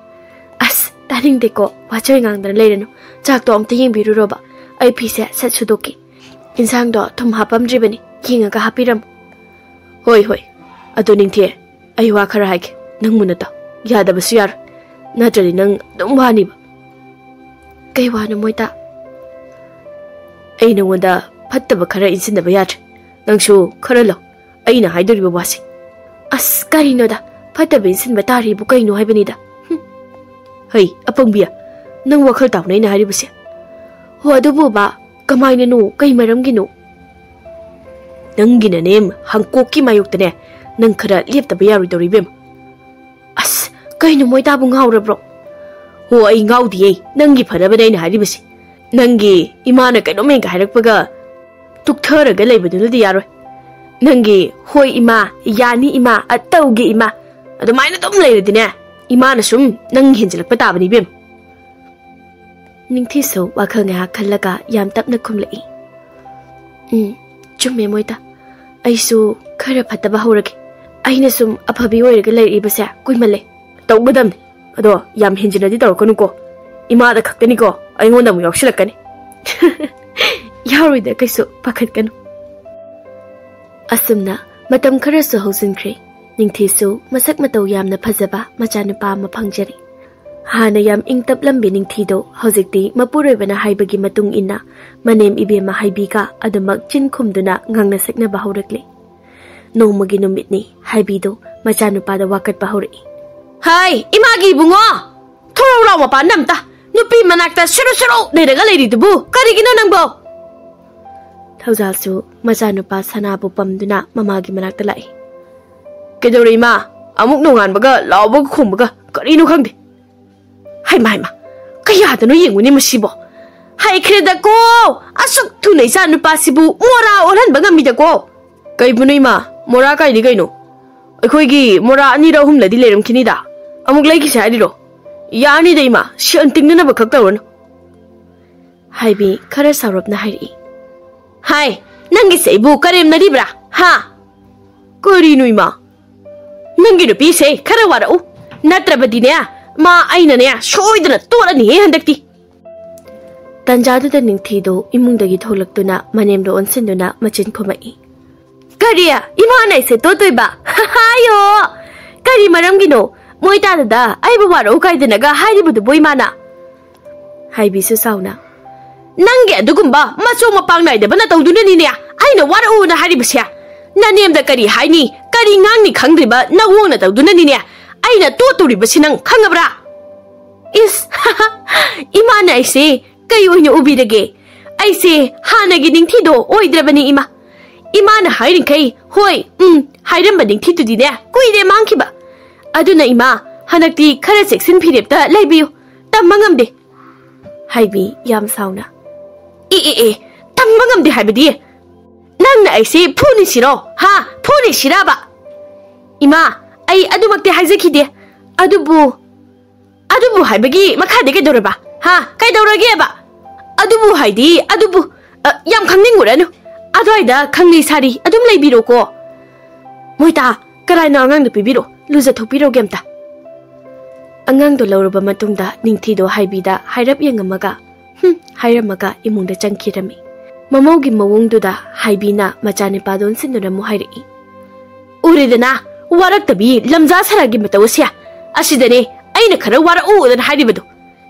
"ꯑꯁ, ꯇꯥꯅꯤꯡꯗꯦꯀꯣ, ꯋꯥꯆꯣꯏ ꯉꯥꯡꯗꯅ ꯂꯩꯔꯅꯨ꯫ ꯆꯥꯛꯇꯣ ꯑꯝꯇ ꯌꯦꯡꯕꯤꯔꯨꯔꯣꯕ꯫ ꯑꯩ ꯐꯤꯁꯦ ꯁꯠ ꯁꯨꯗꯣꯛꯀꯦ꯫ ꯏꯟꯁꯥꯡꯗꯣ ꯊꯨꯝ ꯍꯥꯞꯄꯝꯗ꯭ꯔꯤꯕꯅꯤ, ꯌꯦꯡꯉꯒ ꯍꯥꯞꯄꯤꯔꯝꯃꯨ꯫" "ꯍꯣꯏ, ꯍꯣꯏ꯫ ꯑꯗꯨ ꯅꯤꯡꯊꯤ, ꯑꯩ ꯋꯥ ꯈꯔ ꯍꯥꯏꯒꯦ꯫ ꯅꯪ ꯃꯨꯟꯅ ꯇꯥꯎ꯫ ꯌꯥꯗꯕꯁꯨ ꯌꯥꯔꯣꯏ꯫ ꯅꯠꯇ꯭ꯔꯗꯤ ꯅꯪ ꯑꯗꯨꯝ ꯋꯥꯅꯤꯕ꯫" "ꯀꯩ ꯋꯥꯅꯣ ꯃꯣꯏꯇꯥ?" "ꯑꯩ ꯅꯉꯣꯟꯗ ꯐꯠꯇꯕ ꯈꯔ ꯏꯟꯁꯤꯟꯗꯕ ꯌꯥꯗ꯭ꯔꯦ꯫ ꯅꯪꯁꯨ ꯈꯔ ꯂꯧ, ꯑꯩꯅ ꯍꯥꯏꯗꯣꯔꯤꯕ ꯋꯥꯁꯦ꯫" "ꯑꯁ, ꯀꯔꯤꯅꯣꯗ? ꯐꯠꯇꯕ ꯏꯟꯁꯤꯟꯕ ꯇꯥꯔꯤꯕꯨ ꯀꯩꯅꯣ ꯍꯥꯏꯕꯅꯤꯗ꯫ ꯍꯨꯝ꯫" "ꯍꯩ, ꯑꯄꯪꯕꯤ, ꯅꯪ ꯋꯥꯈꯜ ꯇꯥꯎꯅ ꯑꯩꯅ ꯍꯥꯏꯔꯤꯕꯁꯦ꯫" "ꯍꯣ, ꯑꯗꯨꯕꯨ ꯕꯥ, ꯀꯃꯥꯏꯅꯅꯣ? ꯀꯩ ꯃꯔꯝꯒꯤꯅꯣ?" "ꯅꯪꯒꯤꯅꯅꯦ, ꯍꯪꯀꯣꯛꯀꯤ ꯃꯥꯌꯣꯛꯇꯅꯦ, ꯅꯪ ꯈꯔ ꯂꯦꯞꯇꯕ ꯌꯥꯔꯣꯏꯗꯧꯔꯤ, ꯏꯕꯦꯝꯃ꯫" "ꯑꯁ, ꯀꯩꯅꯣ, ꯃꯣꯏꯇꯥꯕꯨ ꯉꯥꯎꯔꯕ꯭ꯔꯣ?" ꯍꯣ, ꯑꯩ ꯉꯥꯎꯗꯤꯌꯦ꯫ ꯅꯪꯒꯤ ꯐꯅꯕꯅꯦ ꯑꯩꯅ ꯍꯥꯏꯔꯤꯕꯁꯦ꯫ ꯅꯪꯒꯤ ꯏꯃꯥꯅ ꯀꯩꯅꯣꯝ ꯍꯦꯛꯒ ꯍꯥꯏꯔꯛꯄꯒ ꯇꯨꯛꯊꯔꯒ ꯂꯩꯕꯗꯨꯅꯗꯤ ꯌꯥꯔꯣꯏ꯫ ꯅꯪꯒꯤ "ꯍꯣꯏ ꯏꯃꯥ, ꯌꯥꯅꯤ ꯏꯃꯥ, ꯑ, ꯇꯧꯒꯦ ꯏꯃꯥ", ꯑꯗꯨꯃꯥꯏꯅ ꯑꯗꯨꯝ ꯂꯩꯔꯗꯤꯅꯦ, ꯏꯃꯥꯅ ꯁꯨꯝ ꯅꯪ ꯍꯦꯟꯖꯤꯜꯂꯛꯄ ꯇꯥꯕꯅꯤ ꯏꯕꯦꯝ꯫ ꯅꯤꯡꯊꯤꯁꯨ ꯋꯥꯈꯜ ꯉꯥꯏꯍꯥꯛ ꯈꯜꯂꯒ ꯌꯥꯝ ꯇꯞꯅ ꯈꯨꯝꯂꯛꯏ꯫ "ꯎꯝ, ꯆꯨꯝꯃꯦ ꯃꯣꯏꯇꯥ꯫ ꯑꯩꯁꯨ ꯈꯔ ꯐꯠꯇꯕ ꯍꯧꯔꯒꯦ꯫ ꯑꯩꯅ ꯁꯨꯝ ꯑꯐꯕꯤ ꯑꯣꯏꯔꯒ ꯂꯩꯔꯛꯏꯕꯁꯦ ꯀꯨꯏꯃꯜꯂꯦ꯫ ꯇꯧꯒꯗꯝꯅꯤ꯫ ꯑꯗꯣ ꯌꯥꯝ ꯍꯦꯟꯖꯤꯟꯅꯗꯤ ꯇꯧꯔꯛꯀꯅꯨꯀꯣ꯫ ꯏꯃꯥꯗ ꯈꯛꯇꯅꯤꯀꯣ, ꯑꯩꯉꯣꯟꯗ ꯑꯃꯨꯛ ꯌꯥꯎꯁꯤꯜꯂꯛꯀꯅꯤ꯫" "ꯌꯥꯎꯔꯣꯏꯗ ꯀꯩꯁꯨ, ꯄꯥꯈꯠꯀꯅꯨ꯫" ꯑꯁꯨꯝꯅ ꯃꯇꯝ ꯈꯔꯁꯨ ꯍꯧꯖꯤꯟꯈ꯭ꯔꯦ꯫ ꯅꯤꯡꯊꯤꯁꯨ ꯃꯁꯛ ꯃꯇꯧ ꯌꯥꯝꯅ ꯐꯖꯕ ꯃꯆꯥꯅꯨꯄꯥ ꯑꯃ ꯐꯪꯖꯔꯦ꯫ ꯍꯥꯟꯅ ꯌꯥꯝ ꯏꯪ ꯇꯞꯂꯝꯕꯤ ꯅꯤꯡꯊꯤꯗꯣ ꯍꯧꯖꯤꯛꯇꯤ ꯃꯄꯨꯔꯣꯏꯕꯅ ꯍꯥꯏꯕꯒꯤ ꯃꯇꯨꯡ ꯏꯟꯅ ꯃꯅꯦꯝ ꯏꯕꯦꯝꯃ ꯍꯥꯏꯕꯤꯒ ꯑꯗꯨꯃꯛ ꯆꯤꯟ ꯈꯨꯝꯗꯨꯅ ꯉꯥꯡꯅ ꯁꯛꯅꯕ ꯍꯧꯔꯛꯂꯦ꯫ ꯅꯣꯡꯃꯒꯤ ꯅꯨꯃꯤꯠꯅꯤ ꯍꯥꯏꯕꯤꯗꯣ ꯃꯆꯥꯅꯨꯄꯥꯗ ꯋꯥꯀꯠꯄ ꯍꯧꯔꯛꯏ꯫ "ꯍꯥꯏ, ꯏꯃꯥꯒꯤ ꯏꯕꯨꯡꯉꯣ! ꯊꯣꯔꯧ ꯂꯥꯎ ꯃꯄꯥꯟꯗ ꯑꯝꯇ! ꯅꯨꯄꯤ ꯃꯅꯥꯛꯇ ꯁꯨꯔꯨ ꯁꯨꯔꯨ ꯂꯩꯔꯒ ꯂꯩꯔꯤꯗꯨꯕꯨ ꯀꯔꯤꯒꯤꯅꯣ ꯅꯪꯕꯣ?" ꯊꯧꯖꯥꯜꯁꯨ ꯃꯆꯥꯅꯨꯄꯥ ꯁꯅꯥꯕꯨ ꯄꯝꯗꯨꯅ ꯃꯃꯥꯒꯤ ꯃꯅꯥꯛꯇ ꯂꯥꯛꯏ꯫ "ꯀꯩꯗꯧꯔꯦ ꯏꯃꯥ? ꯑꯃꯨꯛ ꯅꯣꯡꯉꯥꯟꯕꯒ ꯂꯥꯎꯕꯒ ꯈꯣꯡꯕꯒ ꯀꯔꯤꯅꯣ ꯈꯪꯗꯦ꯫ ꯍꯩꯃꯥ, ꯍꯩꯃꯥ, ꯀꯌꯥꯗꯅꯣ ꯌꯦꯡꯉꯨꯅꯦ ꯃꯁꯤꯕꯣ! ꯍꯩꯈ꯭ꯔꯦꯗꯀꯣ! ꯑꯁꯨꯛ ꯊꯨꯅ ꯏꯆꯥ ꯅꯨꯄꯥꯁꯤꯕꯨ ꯃꯣꯔꯥ ꯑꯣꯜꯍꯟꯕ ꯉꯝꯃꯤꯗꯀꯣ!" "ꯀꯩꯕꯨꯅꯣ ꯏꯃꯥ? ꯃꯣꯔꯥ ꯀꯥꯏꯗꯤ ꯀꯩꯅꯣ? ꯑꯩꯈꯣꯏꯒꯤ ꯃꯣꯔꯥ ꯑꯅꯤꯔ ꯑꯍꯨꯝꯂꯗꯤ ꯂꯩꯔꯝꯈꯤꯅꯤꯗ꯫ ꯑꯃꯨꯛ ꯂꯩꯈꯤꯁꯦ ꯍꯥꯏꯔꯤꯔꯣ? ꯌꯥꯔꯅꯤꯗ ꯏꯃꯥ, ꯁꯦꯟ ꯇꯤꯡꯅꯅꯕ ꯈꯛ ꯇꯧꯔꯅꯨ꯫" ꯍꯥꯏꯕꯤ ꯈꯔ ꯁꯥꯎꯔꯞꯅ ꯍꯥꯏꯔꯛꯏ꯫ "ꯍꯥꯏ, ꯅꯪꯒꯤꯁꯦ ꯑꯩꯕꯨ ꯀꯔꯦꯝꯅꯔꯤꯕ꯭ꯔꯥ? ꯍꯥ?" "ꯀꯔꯤꯅꯣ ꯏꯃꯥ? ꯅꯪꯒꯤ ꯅꯨꯄꯤꯁꯦ ꯈꯔ ꯋꯥꯔꯛꯎ꯫ ꯅꯠꯇ꯭ꯔꯕꯗꯤꯅꯦ, ꯃꯥ ꯑꯩꯅꯅꯦ ꯁꯣꯏꯗꯅ ꯇꯣꯠꯂꯅꯤꯍꯦ ꯍꯟꯗꯛꯇꯤ꯫" ꯇꯟꯖꯥꯗꯨꯗ ꯅꯤꯡꯊꯤꯗꯣ ꯏꯃꯨꯡꯗꯒꯤ ꯊꯣꯛꯂꯛꯇꯨꯅ ꯃꯅꯦꯝꯗ ꯑꯣꯟꯁꯤꯟꯗꯨꯅ ꯃꯆꯤꯟ ꯈꯨꯝꯃꯛꯏ꯫ "ꯀꯔꯤ? ꯏꯃꯥꯅ ꯑꯩꯁꯦ ꯇꯣꯠꯇꯣꯏꯕ? ꯍꯥꯏꯌꯣ! ꯀꯔꯤ ꯃꯔꯝꯒꯤꯅꯣ? ꯃꯣꯏ ꯇꯥꯗꯗ ꯑꯩꯕꯨ ꯋꯥꯔꯛꯎ ꯀꯥꯏꯗꯅꯒ ꯍꯥꯏꯔꯤꯕꯗꯨꯕꯨ ꯏꯃꯥꯅ?" ꯍꯥꯏꯕꯤꯁꯨ ꯁꯥꯎꯅ꯫ "ꯅꯪꯒꯤ ꯑꯗꯨꯒꯨꯝꯕ ꯃꯆꯣꯡ ꯃꯄꯥꯡ ꯅꯥꯏꯗꯕ ꯅꯇꯧꯗꯨꯅꯅꯤꯅꯦ ꯑꯩꯅ ꯋꯥꯔꯛꯎꯅ ꯍꯥꯏꯔꯤꯕꯁꯦ꯫ ꯅꯅꯦꯝꯗ ꯀꯔꯤ ꯍꯥꯏꯅꯤ, ꯀꯔꯤ ꯉꯥꯡꯅꯤ ꯈꯪꯗ꯭ꯔꯤꯕ ꯅꯋꯣꯡ ꯅꯇꯧꯗꯨꯅꯅꯤꯅꯦ ꯑꯩꯅ ꯇꯣꯠꯇꯣꯔꯤꯕꯁꯤ ꯅꯪ ꯈꯪꯉꯕ꯭ꯔꯥ?" "ꯏꯁ, ꯏꯃꯥꯅ ꯑꯩꯁꯦ ꯀꯩ ꯑꯣꯏꯅ ꯎꯕꯤꯔꯒꯦ? ꯑꯩꯁꯦ ꯍꯥꯟꯅꯒꯤ ꯅꯤꯡꯊꯤꯗꯣ ꯑꯣꯏꯗ꯭ꯔꯕꯅꯤ ꯏꯃꯥ꯫ ꯏꯃꯥꯅ ꯍꯥꯏꯔꯤꯈꯩ ꯍꯣꯏ, ꯎꯝ, ꯍꯥꯏꯔꯝꯕ ꯅꯤꯡꯊꯤꯗꯨꯗꯤꯅꯦ ꯀꯨꯏꯔꯦ ꯃꯥꯡꯈꯤꯕ꯫ ꯑꯗꯨꯅ ꯏꯃꯥ, ꯍꯟꯗꯛꯇꯤ ꯈꯔ ꯆꯦꯛꯁꯤꯟ ꯐꯤꯔꯦꯞꯇ ꯂꯩꯕꯤꯌꯨ꯫ ꯇꯝꯕ ꯉꯝꯗꯦ꯫ ꯍꯥꯏꯕꯤ ꯌꯥꯝ ꯁꯥꯎꯅ, "ꯑꯦ, ꯑꯦ, ꯑꯦ, ꯇꯝꯕ ꯉꯝꯗꯦ ꯍꯥꯏꯕꯗꯤ? ꯅꯪꯅ ꯑꯩꯁꯦ ꯐꯨꯅꯤꯁꯤꯔꯣ? ꯍꯥ? ꯐꯨꯅꯤꯁꯤꯔꯕ?" "ꯏꯃꯥ, ꯑꯩ ꯑꯗꯨꯃꯛꯇꯤ ꯍꯥꯏꯖꯈꯤꯗꯦ꯫ ꯑꯗꯨꯕꯨ, ꯑꯗꯨꯕꯨ ꯍꯥꯏꯕꯒꯤ ꯃꯈꯥꯗꯤ ꯀꯩꯗꯧꯔꯕ? ꯍꯥ? ꯀꯩꯗꯧꯔꯒꯦꯕ? ꯑꯗꯨꯕꯨ ꯍꯥꯏꯗꯤ, ꯑꯗꯨꯕꯨ, ꯑ, ꯌꯥꯝ ꯈꯪꯅꯤꯡꯉꯨꯔꯅꯨ꯫ ꯑꯗꯨꯋꯥꯏꯗ ꯈꯪꯂꯤ ꯁꯥꯔꯤ ꯑꯗꯨꯝ ꯂꯩꯕꯤꯔꯣꯀꯣ꯫ ꯃꯣꯏꯇꯥ, ꯀꯅꯥꯅꯣ ꯑꯉꯥꯡꯗꯣ? ꯄꯤꯕꯤꯔꯣ, ꯂꯨꯖꯊꯣꯛꯄꯤꯔꯣꯒꯦ ꯑꯝꯇ꯫" ꯑꯉꯥꯡꯗꯣ ꯂꯧꯔꯕ ꯃꯇꯨꯡꯗ ꯅꯤꯡꯊꯤꯗꯣ ꯍꯥꯏꯕꯤꯗ ꯍꯥꯏꯔꯞ ꯌꯦꯡꯉꯝꯃꯒ, "ꯍꯨꯝ" ꯍꯥꯏꯔꯝꯃꯒ ꯏꯃꯨꯡꯗ ꯆꯪꯈꯤꯔꯝꯃꯤ꯫ ꯃꯃꯧꯒꯤ ꯃꯑꯣꯡꯗꯨꯗ ꯍꯥꯏꯕꯤꯅ ꯃꯆꯥꯅꯤꯄꯥꯗ ꯑꯣꯟꯁꯤꯟꯗꯨꯅ ꯑꯃꯨꯛ ꯍꯥꯏꯔꯛꯏ, "ꯎꯔꯦꯗꯅ, ꯋꯥꯔꯛꯇꯕꯤ ꯂꯝꯖꯥ ꯁꯔꯥꯒꯤ ꯃꯇꯧ ꯑꯁꯦ꯫ ꯑꯁꯤꯗꯅꯦ ꯑꯩꯅ ꯈꯔ ꯋꯥꯔꯛꯎꯗꯅ ꯍꯥꯏꯔꯤꯕꯗꯣ꯫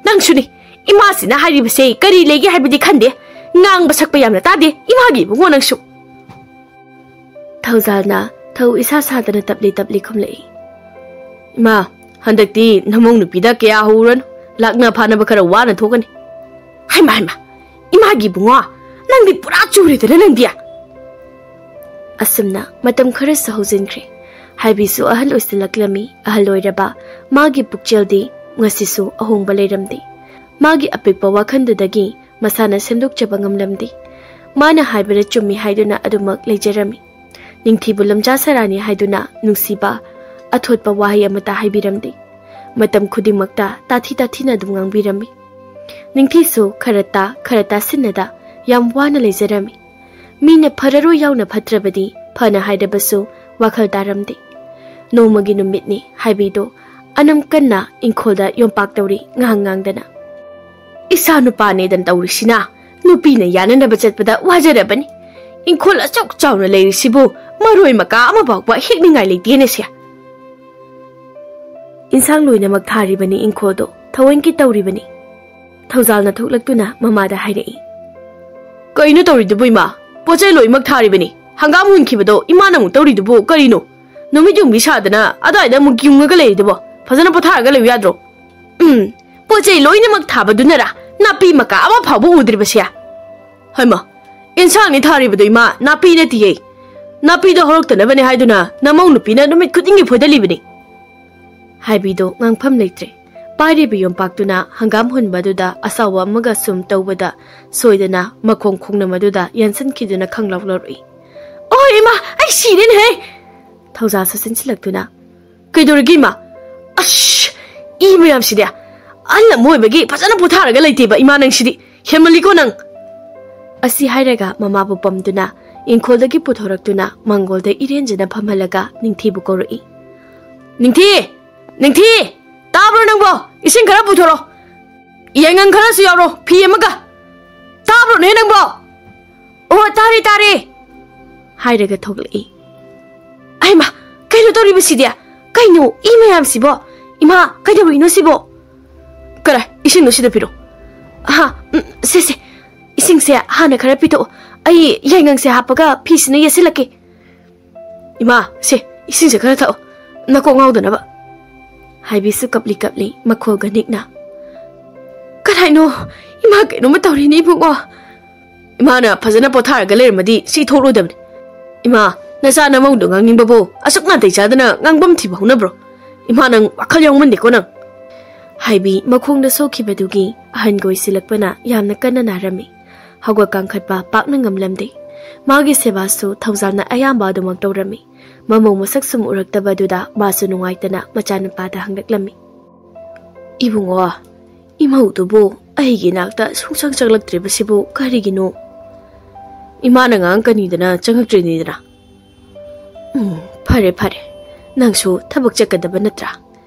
ꯅꯪꯁꯨꯅꯤ, ꯏꯃꯥꯁꯤꯅ ꯍꯥꯏꯔꯤꯕꯁꯦ ꯀꯔꯤ ꯂꯩꯒꯦ ꯍꯥꯏꯕꯗꯤ ꯈꯟꯗꯦ꯫ ꯉꯥꯡꯕ ꯁꯛꯄ ꯌꯥꯝꯅ ꯇꯥꯗꯦ ꯏꯃꯥꯒꯤ ꯏꯕꯨꯡꯉꯣ ꯅꯪꯁꯨ꯫" ꯊꯧꯖꯥꯜꯅ ꯊꯧ ꯏꯁꯥ ꯁꯥꯗꯅ ꯇꯞꯂꯤ ꯇꯞꯂꯤ ꯈꯨꯝꯂꯛꯏ, "ꯏꯃꯥ, ꯍꯟꯗꯛꯇꯤ ꯅꯃꯧ ꯅꯨꯄꯤꯗ ꯀꯌꯥ ꯍꯧꯔꯅꯨ, ꯂꯥꯛꯅ ꯐꯥꯅꯕ ꯈꯔ ꯋꯥꯅ ꯊꯣꯛꯀꯅꯤ꯫" "ꯍꯩꯃꯥ, ꯍꯩꯃꯥ, ꯏꯃꯥꯒꯤ ꯏꯕꯨꯡꯉꯣ, ꯅꯪꯗꯤ ꯄꯨꯔꯥ ꯆꯨꯔꯦꯗꯅ ꯅꯪꯗꯤ!" ꯑꯁꯨꯝꯅ ꯃꯇꯝ ꯈꯔꯁꯨ ꯍꯧꯖꯤꯟꯈ꯭ꯔꯦ꯫ ꯍꯥꯏꯕꯤꯁꯨ ꯑꯍꯜ ꯑꯣꯏꯁꯤꯜꯂꯛꯂꯝꯃꯤ꯫ ꯑꯍꯜ ꯑꯣꯏꯔꯕ ꯃꯥꯒꯤ ꯄꯨꯛꯆꯦꯜꯗꯤ ꯉꯁꯤꯁꯨ ꯑꯍꯣꯡꯕ ꯂꯩꯔꯝꯗꯦ꯫ ꯃꯥꯒꯤ ꯑꯄꯤꯛꯄ ꯋꯥꯈꯜꯗꯨꯗꯒꯤ ꯃꯁꯥꯅ ꯁꯦꯝꯗꯣꯛꯆꯕ ꯉꯝꯂꯝꯗꯦ꯫ ꯃꯥꯅ ꯍꯥꯏꯕꯅ ꯆꯨꯝꯃꯤ ꯍꯥꯏꯗꯨꯅ ꯑꯗꯨꯃꯛ ꯂꯩꯖꯔꯝꯃꯤ꯫ ꯅꯤꯡꯊꯤꯕꯨ ꯂꯝꯖꯥ ꯁꯔꯥꯅꯤ ꯍꯥꯏꯗꯨꯅ ꯅꯨꯡꯁꯤꯕ, ꯑꯊꯣꯠꯄ ꯋꯥꯍꯩ ꯑꯃꯠꯇ ꯍꯥꯏꯕꯤꯔꯝꯗꯦ꯫ ꯃꯇꯝ ꯈꯨꯗꯤꯡꯃꯛꯇ ꯇꯥꯊꯤ ꯇꯥꯊꯤꯅ ꯑꯗꯨꯝ ꯉꯥꯡꯕꯤꯔꯝꯃꯤ꯫ ꯅꯤꯡꯊꯤꯁꯨ ꯈꯔ ꯇꯥ, ꯈꯔ ꯇꯥꯁꯤꯟꯅꯗ ꯌꯥꯝ ꯋꯥꯅ ꯂꯩꯖꯔꯝꯃꯤ꯫ ꯃꯤꯅ ꯐꯔꯔꯣꯏ ꯌꯥꯎꯅ ꯐꯠꯇ꯭ꯔꯕꯗꯤ ꯐꯅ ꯍꯥꯏꯔꯕꯁꯨ ꯋꯥꯈꯜ ꯇꯥꯔꯝꯗꯦ꯫ ꯅꯣꯡꯃꯒꯤ ꯅꯨꯃꯤꯠꯅꯤ ꯍꯥꯏꯕꯤꯗꯣ ꯑꯅꯝ ꯀꯟꯅ ꯏꯪꯈꯣꯜꯗ ꯌꯣꯝꯄꯥꯛ ꯇꯧꯔꯤ ꯉꯥꯡ ꯉꯥꯡꯗꯅ꯫ "ꯏꯆꯥ ꯅꯨꯄꯥꯅꯦꯗꯅ ꯇꯧꯔꯤꯁꯤꯅ ꯅꯨꯄꯤꯅ ꯌꯥꯅꯅꯕ ꯆꯠꯄꯗ ꯋꯥꯖꯔꯕꯅꯤ꯫ ꯏꯪꯈꯣꯜ ꯑꯁꯨꯛ ꯆꯥꯎꯅ ꯂꯩꯔꯤꯁꯤꯕꯨ ꯃꯔꯣꯏ ꯃꯀꯥ ꯑꯃ ꯐꯥꯎꯕ ꯍꯦꯛꯅꯤꯡꯉꯥꯏ ꯂꯩꯇꯦꯅꯦ ꯁꯦ꯫" "ꯏꯟꯁꯥꯡ ꯂꯣꯏꯅꯃꯛ ꯊꯥꯔꯤꯕꯅꯤ ꯏꯪꯈꯣꯜꯗꯣ, ꯊꯑꯣꯏꯟꯀꯤ ꯇꯧꯔꯤꯕꯅꯤ꯫" ꯊꯧꯖꯥꯜꯅ ꯊꯣꯛꯂꯛꯇꯨꯅ ꯃꯃꯥꯗ ꯍꯥꯏꯔꯛꯏ, "ꯀꯩꯅꯣ ꯇꯧꯔꯤꯗꯨꯕꯨ ꯏꯃꯥ? ꯄꯣꯠ ꯆꯩ ꯂꯣꯏꯅꯃꯛ ꯊꯥꯔꯤꯕꯅꯤ꯫ ꯍꯪꯒꯥꯝ ꯍꯨꯟꯈꯤꯕꯗꯣ ꯏꯃꯥꯅ ꯑꯃꯨꯛ ꯇꯧꯔꯤꯗꯨꯕꯨ ꯀꯔꯤꯅꯣ? ꯅꯨꯃꯤꯠ ꯌꯨꯡꯕꯤ ꯁꯥꯗꯅ ꯑꯗꯥꯏꯗ ꯑꯃꯨꯛ ꯌꯨꯡꯉꯒ ꯂꯩꯔꯤꯗꯨꯕꯣ? ꯐꯖꯅ ꯄꯣꯊꯥꯔꯒ ꯂꯩꯌꯨ ꯌꯥꯗ꯭ꯔꯣ?" "ꯎꯝ, ꯄꯣꯠ ꯆꯩ ꯂꯣꯏꯅꯃꯛ ꯊꯥꯕꯗꯨꯅꯔꯥ ꯅꯥꯄꯤ ꯃꯀꯥ ꯑꯃ ꯐꯥꯎꯕ ꯎꯗ꯭ꯔꯤꯕꯁꯦ?" "ꯍꯩꯃꯥ, ꯏꯟꯁꯥꯡꯅꯤ ꯊꯥꯔꯤꯕꯗꯣ ꯏꯃꯥ, ꯅꯥꯄꯤ ꯅꯠꯇꯤꯌꯦ꯫ ꯅꯥꯄꯤꯗꯣ ꯍꯧꯔꯛꯇꯅꯕꯅꯦ ꯍꯥꯏꯗꯨꯅ ꯅꯃꯧ ꯅꯨꯄꯤꯅ ꯅꯨꯃꯤꯠ ꯈꯨꯗꯤꯡꯒꯤ ꯐꯣꯏꯗꯠꯂꯤꯕꯅꯤ꯫" ꯍꯥꯏꯕꯤꯗꯣ ꯉꯥꯡꯐꯝ ꯂꯩꯇ꯭ꯔꯦ꯫ ꯍꯥꯏꯔꯤꯕ ꯌꯣꯝꯄꯥꯛꯇꯨꯅ ꯍꯪꯒꯥꯝ ꯍꯨꯟꯕꯗꯨꯗ ꯑꯁꯥꯎꯕ ꯑꯃꯒ ꯁꯨꯝ ꯇꯧꯕꯗ ꯁꯣꯏꯗꯅ ꯃꯈꯣꯡ ꯈꯣꯡꯅꯝ ꯑꯗꯨꯗ ꯌꯥꯟꯁꯤꯟꯈꯤꯗꯨꯅ ꯈꯪꯂꯥꯎ ꯂꯧꯔꯛꯏ꯫ "ꯑꯣ ꯏꯃꯥ, ꯑꯩ ꯁꯤꯔꯦꯅꯦꯍꯦ!" ꯊꯧꯖꯥꯜꯁꯨ ꯆꯦꯟꯁꯤꯜꯂꯛꯇꯨꯅ, "ꯀꯩꯗꯧꯔꯒꯦ ꯏꯃꯥ? ꯑꯁ, ꯏ ꯃꯌꯥꯝꯁꯤꯗꯤ! ꯑꯍꯜ ꯑꯃ ꯑꯣꯏꯕꯒꯤ ꯐꯖꯅ ꯄꯣꯊꯥꯔꯒ ꯂꯩꯇꯦꯕ ꯏꯃꯥ, ꯅꯪꯁꯤꯗꯤ ꯍꯦꯟꯃꯜꯂꯤꯀꯣ ꯅꯪ!" ꯑꯁꯤ ꯍꯥꯏꯔꯒ ꯃꯃꯥꯕꯨ ꯄꯝꯗꯨꯅ ꯏꯪꯈꯣꯜꯗꯒꯤ ꯄꯨꯊꯣꯔꯛꯇꯨꯅ ꯃꯪꯒꯣꯜꯗ ꯏꯔꯦꯟꯖꯅ ꯐꯝꯍꯜꯂꯒ ꯅꯤꯡꯊꯤꯕꯨ ꯀꯧꯔꯛꯏ꯫ "ꯅꯤꯡꯊꯤ! ꯅꯤꯡꯊꯤ! ꯇꯥꯕ꯭ꯔꯣ ꯅꯪꯕꯣ? ꯏꯁꯤꯡ ꯈꯔ ꯄꯨꯊꯣꯔꯛꯑꯣ꯫ ꯌꯥꯏꯉꯪ ꯈꯔꯁꯨ ꯌꯥꯎꯔꯣ, ꯐꯤ ꯑꯃꯒ꯫ ꯇꯥꯕ꯭ꯔꯣꯅꯦ ꯅꯪꯕꯣ?" "ꯑꯣ, ꯇꯥꯔꯦ, ꯇꯥꯔꯦ," ꯍꯥꯏꯔꯒ ꯊꯣꯛꯂꯛꯏ꯫ "ꯑꯩꯃ, ꯀꯩꯅꯣ ꯇꯧꯔꯤꯕꯁꯤꯗꯤ? ꯀꯩꯅꯣ ꯏ ꯃꯌꯥꯝꯁꯤꯕꯣ? ꯏꯃꯥ, ꯀꯩꯗꯧꯔꯤꯅꯣ ꯁꯤꯕꯣ?" "ꯀꯔꯥꯏ, ꯏꯁꯤꯡꯗꯣ ꯁꯤꯗ ꯄꯤꯔꯣ꯫ ꯑꯍꯥ, ꯎꯝ, ꯁꯦ, ꯁꯦ, ꯏꯁꯤꯡꯁꯦ ꯍꯥꯟꯅ ꯈꯔ ꯄꯤꯊꯛꯑꯣ꯫ ꯑꯩ ꯌꯥꯏꯉꯪꯁꯦ ꯍꯥꯞꯄꯒ ꯐꯤꯁꯤꯅ ꯌꯦꯠꯁꯤꯜꯂꯛꯀꯦ꯫ ꯏꯃꯥ, ꯁꯦ, ꯏꯁꯤꯡꯁꯦ ꯈꯔ ꯊꯛꯑꯣ, ꯅꯀꯣꯛ ꯉꯥꯎꯗꯅꯕ," ꯍꯥꯏꯕꯤꯁꯨ ꯀꯞꯂꯤ ꯀꯞꯂꯤ ꯃꯈꯣꯜꯒ ꯅꯤꯛꯅ꯫ "ꯀꯔꯥꯏꯅꯣ? ꯏꯃꯥ, ꯀꯩꯅꯣꯝꯃ ꯇꯧꯔꯤꯅꯦ ꯏꯕꯨꯡꯉꯣ꯫ ꯏꯃꯥꯅ ꯐꯖꯅ ꯄꯣꯊꯥꯔꯒ ꯂꯩꯔꯝꯃꯗꯤ ꯁꯤ ꯊꯣꯛꯂꯣꯏꯗꯕꯅꯤ꯫ ꯏꯃꯥ, ꯅꯆꯥ ꯅꯃꯧꯗꯣ ꯉꯥꯡꯅꯤꯡꯕꯕꯨ ꯑꯁꯨꯛ ꯅꯥꯇꯩ ꯆꯥꯗꯅ ꯉꯥꯡꯐꯝ ꯊꯤꯕ ꯍꯧꯅꯕ꯭ꯔꯣ? ꯏꯃꯥ, ꯅꯪ ꯋꯥꯈꯜ ꯌꯥꯎꯃꯟꯗꯦꯀꯣ ꯅꯪ!" ꯍꯥꯏꯕꯤ ꯃꯈꯣꯡꯗ ꯁꯣꯛꯈꯤꯕꯗꯨꯒꯤ ꯑꯍꯟ ꯀꯣꯏꯁꯤꯜꯂꯛꯄꯅ ꯌꯥꯝꯅ ꯀꯟꯅ ꯅꯥꯔꯝꯃꯤ꯫ ꯍꯧꯒꯠ ꯀꯥꯡꯈꯠꯄ ꯄꯥꯛꯅ ꯉꯝꯂꯝꯗꯦ꯫ ꯃꯥꯒꯤ ꯁꯦꯕꯥꯁꯨ ꯊꯧꯖꯥꯜꯅ ꯑꯌꯥꯝꯕ ꯑꯗꯨꯃꯛ ꯇꯧꯔꯝꯃꯤ꯫ ꯃꯃꯧ ꯃꯁꯛ ꯁꯨꯝ ꯎꯔꯛꯇꯕꯗꯨꯗ ꯃꯥꯁꯨ ꯅꯨꯡꯉꯥꯏꯇꯅ ꯃꯆꯥꯅꯨꯄꯥꯗ ꯍꯪꯂꯛꯂꯝꯃꯤ꯫ "ꯏꯕꯨꯡꯉꯣ, ꯏꯃꯧꯗꯨꯕꯨ ꯑꯩꯒꯤ ꯏꯅꯥꯛꯇ ꯁꯨꯡꯆꯪ ꯆꯪꯂꯛꯇ꯭ꯔꯤꯕꯁꯤꯕꯨ ꯀꯔꯤꯒꯤꯅꯣ?" "ꯏꯃꯥꯅ ꯉꯥꯡꯉꯛꯀꯅꯤꯗꯅ ꯆꯪꯉꯛꯇ꯭ꯔꯤꯅꯤꯗꯅ꯫" "ꯎꯝ, ꯐꯔꯦ, ꯐꯔꯦ꯫ ꯅꯪꯁꯨ ꯊꯕꯛ ꯆꯠꯀꯗꯕ ꯅꯠꯇ꯭ꯔꯥ?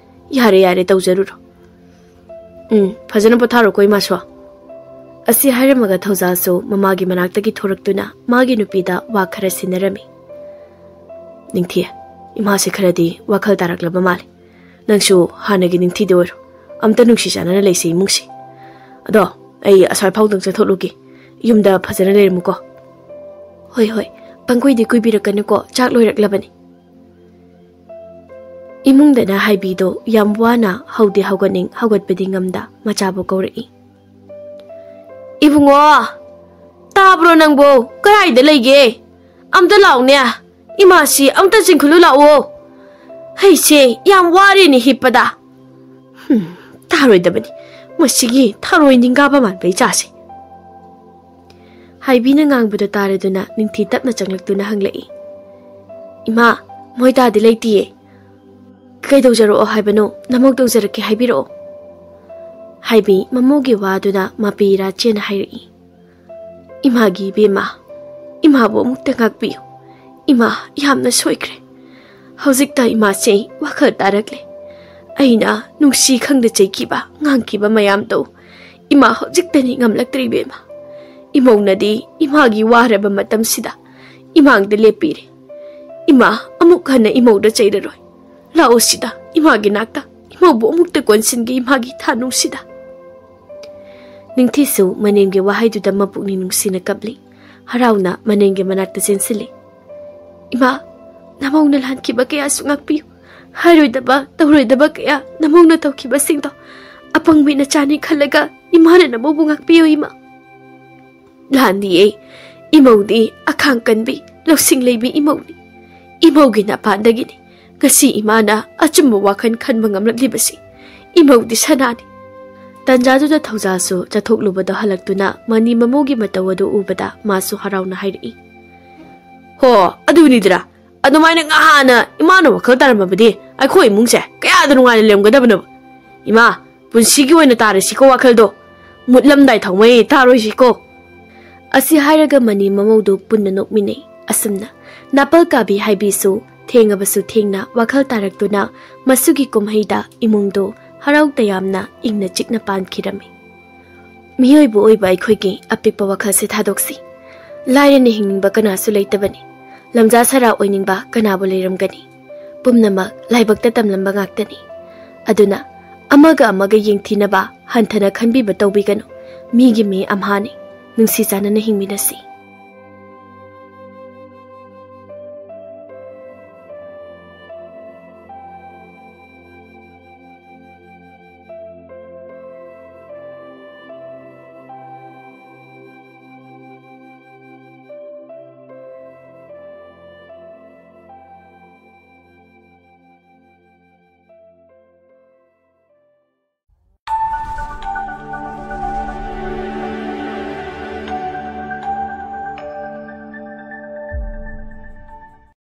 ꯌꯥꯔꯦ, ꯌꯥꯔꯦ, ꯇꯧꯖꯔꯨꯔꯣ꯫ ꯎꯝ, ꯐꯖꯅ ꯄꯣꯊꯥꯔꯣꯀꯣ, ꯏꯃꯥꯁꯨ꯫" ꯑꯁꯤ ꯍꯥꯏꯔꯝꯃꯒ ꯊꯧꯖꯥꯜꯁꯨ ꯃꯃꯥꯒꯤ ꯃꯅꯥꯛꯇꯒꯤ ꯊꯣꯔꯛꯇꯨꯅ ꯃꯥꯒꯤ ꯅꯨꯄꯤꯗ ꯋꯥ ꯈꯔ ꯁꯤꯟꯅꯔꯝꯃꯤ꯫ "ꯅꯤꯡꯊꯤ, ꯏꯃꯥꯁꯦ ꯈꯔꯗꯤ ꯋꯥꯈꯜ ꯇꯥꯔꯛꯂꯕ ꯃꯥꯜꯂꯦ꯫ ꯅꯪꯁꯨ ꯍꯥꯟꯅꯒꯤ ꯅꯤꯡꯊꯤꯗ ꯑꯣꯏꯔꯣ꯫ ꯑꯝꯇ ꯅꯨꯡꯁꯤ ꯆꯥꯟꯅꯅ ꯂꯩꯁꯦ ꯏꯃꯨꯡꯁꯦ꯫ ꯑꯗꯣ ꯑꯩ ꯑꯁ꯭ꯋꯥꯏ ꯐꯥꯎꯗꯪ ꯆꯠꯊꯣꯛꯂꯨꯒꯦ꯫ ꯌꯨꯝꯗ ꯐꯖꯅ ꯂꯩꯔꯝꯃꯨꯀꯣ꯫" "ꯍꯣꯏ, ꯍꯣꯏ, ꯄꯪꯀꯨꯏꯗꯤ ꯀꯨꯏꯕꯤꯔꯛꯀꯅꯨꯀꯣ, ꯆꯥꯛ ꯂꯣꯏꯔꯛꯂꯕꯅꯤ꯫" ꯏꯃꯨꯡꯗꯅ ꯍꯥꯏꯕꯤꯗꯣ ꯌꯥꯝ ꯋꯥꯅ ꯍꯧꯗꯤ ꯍꯧꯒꯠꯅꯤꯡ ꯍꯧꯒꯠꯄꯗꯤ ꯉꯝꯗ ꯃꯆꯥꯕꯨ ꯀꯧꯔꯛꯏ꯫ "ꯏꯕꯨꯡꯉꯣ, ꯇꯥꯕ꯭ꯔꯣ ꯅꯪꯕꯣ? ꯀꯗꯥꯏꯗ ꯂꯩꯒꯦ? ꯑꯝꯇ ꯂꯥꯛꯎꯅꯦ꯫ ꯏꯃꯥꯁꯤ ꯑꯝꯇ ꯆꯤꯡꯈꯠꯂꯨ ꯂꯥꯛꯑꯣ꯫ ꯑꯩꯁꯦ ꯌꯥꯝ ꯋꯥꯔꯦꯅꯦ ꯍꯤꯞꯄꯗ꯫" "ꯍꯨꯝ, ꯇꯥꯔꯣꯏꯗꯕꯅꯤ꯫ ꯃꯁꯤꯒꯤ ꯊꯔꯣꯏ ꯅꯤꯡꯒꯥꯕ ꯃꯥꯟꯕ ꯏꯆꯥꯁꯦ꯫ ꯍꯥꯏꯕꯤꯅ ꯉꯥꯡꯕꯗꯣ ꯇꯥꯔꯗꯨꯅ ꯅꯤꯡꯊꯤ ꯇꯞꯅ ꯆꯪꯂꯛꯇꯨꯅ ꯍꯪꯂꯛꯏ, "ꯏꯃꯥ, ꯃꯣꯏꯗꯥꯗꯤ ꯂꯩꯇꯤꯌꯦ꯫ ꯀꯩꯗꯧꯖꯔꯛꯑꯣ ꯍꯥꯏꯕꯅꯣ? ꯅꯃꯧ ꯇꯧꯖꯔꯛꯀꯦ ꯍꯥꯏꯕꯤꯔꯛꯑꯣ꯫" ꯍꯥꯏꯕꯤ ꯃꯃꯧꯒꯤ ꯋꯥꯗꯨꯅ ꯃꯄꯤ ꯏꯔꯥ ꯆꯦꯟꯅ ꯍꯥꯏꯔꯛꯏ, "ꯏꯃꯥꯒꯤ ꯏꯕꯦꯝꯃ, ꯏꯃꯥꯕꯨ ꯑꯃꯨꯛꯇ ꯉꯥꯛꯄꯤꯌꯨ꯫ ꯏꯃꯥ ꯌꯥꯝꯅ ꯁꯣꯏꯈ꯭ꯔꯦ꯫ ꯍꯧꯖꯤꯛꯇ ꯏꯃꯥꯁꯦ ꯑꯩ ꯋꯥꯈꯜ ꯇꯥꯔꯛꯂꯦ꯫ ꯑꯩꯅ ꯅꯨꯡꯁꯤ ꯈꯪꯗ ꯆꯩꯈꯤꯕ, ꯉꯥꯡꯈꯤꯕ ꯃꯌꯥꯝꯗꯣ ꯏꯃꯥ ꯍꯧꯖꯤꯛꯇꯅꯤ ꯉꯝꯂꯛꯇ꯭ꯔꯦ ꯏꯕꯦꯝꯃ꯫ ꯏꯃꯧꯅꯗꯤ ꯏꯃꯥꯒꯤ ꯋꯥꯔꯕ ꯃꯇꯝꯁꯤꯗ ꯏꯃꯥꯡꯗ ꯂꯦꯞꯄꯤꯔꯦ꯫ ꯏꯃꯥ ꯑꯃꯨꯛ ꯍꯟꯅ ꯏꯃꯧꯗ ꯆꯩꯔꯔꯣꯏ꯫ ꯂꯥꯛꯑꯣ ꯁꯤꯗ, ꯏꯃꯥꯒꯤ ꯅꯥꯛꯇ, ꯏꯃꯧꯕꯨ ꯑꯃꯨꯛꯇ ꯀꯣꯟꯁꯤꯟꯒꯦ ꯏꯃꯥꯒꯤ ꯊꯥꯅꯨꯡꯁꯤꯗ꯫" ꯅꯤꯡꯊꯤꯁꯨ ꯃꯅꯦꯝꯒꯤ ꯋꯥꯍꯩꯗꯨꯗ ꯃꯄꯨꯛꯅꯤꯡ ꯅꯨꯡꯁꯤꯅ ꯀꯞꯂꯤ꯫ ꯍꯔꯥꯎꯅ ꯃꯅꯦꯝꯒꯤ ꯃꯅꯥꯛꯇ ꯆꯦꯟꯁꯤꯜꯂꯤ꯫ "ꯏꯃꯥ, ꯅꯃꯧꯅ ꯂꯥꯟꯈꯤꯕ ꯀꯌꯥꯁꯨ ꯉꯥꯛꯄꯤꯌꯨ꯫ ꯍꯥꯏꯔꯣꯏꯗꯕ, ꯇꯧꯔꯣꯏꯗꯕ ꯀꯌꯥ ꯅꯃꯧꯅ ꯇꯧꯈꯤꯕꯁꯤꯡꯗꯣ ꯑꯄꯪꯕꯤ ꯅꯆꯥꯅꯤ ꯈꯜꯂꯒ ꯏꯃꯥꯅ ꯅꯃꯧꯕꯨ ꯉꯥꯛꯄꯤꯌꯨ ꯏꯃꯥ꯫" "ꯂꯥꯟꯗꯤꯌꯦ꯫ ꯏꯃꯧꯗꯤ ꯑꯈꯥꯡ ꯀꯟꯕꯤ, ꯂꯧꯁꯤꯡ ꯂꯩꯕꯤ ꯏꯃꯧꯅꯤ꯫ ꯏꯃꯧꯒꯤ ꯅꯄꯥꯟꯗꯒꯤꯅꯤ ꯉꯁꯤ ꯏꯃꯥꯅ ꯑꯆꯨꯝꯕ ꯋꯥꯈꯜ ꯈꯟꯕ ꯉꯝꯂꯛꯂꯤꯕꯁꯤ꯫ ꯏꯃꯧꯗꯤ ꯁꯅꯥꯅꯤ꯫" ꯇꯟꯖꯥꯗꯨꯗ ꯊꯧꯖꯥꯜꯁꯨ ꯆꯠꯊꯣꯛꯂꯨꯕꯗꯣ ꯍꯜꯂꯛꯇꯨꯅ ꯃꯅꯤ ꯃꯃꯧꯒꯤ ꯃꯇꯧ ꯑꯗꯨ ꯎꯕꯗ ꯃꯥꯁꯨ ꯍꯔꯥꯎꯅ ꯍꯥꯏꯔꯛꯏ, "ꯍꯣ, ꯑꯗꯨꯅꯤꯗ꯭ꯔꯥ꯫ ꯑꯗꯨꯃꯥꯏꯅ ꯉꯍꯥꯟꯅ ꯏꯃꯥꯅ ꯋꯥꯈꯜ ꯇꯥꯔꯝꯃꯕꯗꯤ ꯑꯩꯈꯣꯏ ꯏꯃꯨꯡꯁꯦ ꯀꯌꯥꯗ ꯅꯨꯡꯉꯥꯏꯅ ꯂꯩꯔꯝꯒꯗꯕꯅꯣ꯫ ꯏꯃꯥ, ꯄꯨꯟꯁꯤꯒꯤ ꯑꯣꯏꯅ ꯇꯥꯔꯁꯤꯀꯣ ꯋꯥꯈꯜꯗꯣ꯫ ꯃꯨꯠꯂꯝꯗꯥꯏ ꯊꯥꯎꯃꯩ ꯇꯥꯔꯣꯏꯁꯤꯀꯣ꯫" ꯑꯁꯤ ꯍꯥꯏꯔꯒ ꯃꯅꯤ ꯃꯃꯧꯗꯨ ꯄꯨꯟꯅ ꯅꯣꯛꯃꯤꯟꯅꯩ꯫ ꯑꯁꯨꯝꯅ ꯅꯥꯄꯜ ꯀꯥꯕꯤ ꯍꯥꯏꯕꯤꯁꯨ ꯊꯦꯡꯉꯕꯁꯨ ꯊꯦꯡꯅ ꯋꯥꯈꯜ ꯇꯥꯔꯛꯇꯨꯅ ꯃꯁꯨꯒꯤ ꯀꯨꯝꯍꯩꯗ ꯏꯃꯨꯡꯗꯨ ꯍꯔꯥꯎ ꯇꯌꯥꯝꯅ ꯏꯪꯅ ꯆꯤꯛꯅ ꯄꯥꯟꯈꯤꯔꯝꯃꯤ꯫ ꯃꯤꯑꯣꯏꯕ ꯑꯣꯏꯕ ꯑꯩꯈꯣꯏꯒꯤ ꯑꯄꯤꯛꯄ ꯋꯥꯈꯜꯁꯦ ꯊꯥꯗꯣꯛꯁꯤ꯫ ꯂꯥꯏꯔꯅ ꯍꯤꯡꯅꯤꯡꯕ ꯀꯅꯥꯁꯨ ꯂꯩꯇꯕꯅꯤ꯫ ꯂꯝꯖꯥ ꯁꯔꯥ ꯑꯣꯏꯅꯤꯡꯕ ꯀꯅꯥꯕꯨ ꯂꯩꯔꯝꯒꯅꯤ? ꯄꯨꯝꯅꯃꯛ ꯂꯥꯏꯕꯛꯇ ꯇꯝꯂꯝꯕ ꯉꯥꯛꯇꯅꯤ꯫ ꯑꯗꯨꯅ ꯑꯃꯒ ꯑꯃꯒ ꯌꯦꯡꯊꯤꯅꯕ, ꯍꯟꯊꯅ ꯈꯟꯕꯤꯕ ꯇꯧꯕꯤꯒꯅꯨ꯫ ꯃꯤꯒꯤ ꯃꯤ ꯑꯝꯍꯥꯅꯤ꯫ ꯅꯨꯡꯁꯤ ꯆꯥꯟꯅꯅ ꯍꯤꯡꯃꯤꯟꯅꯁꯤ꯫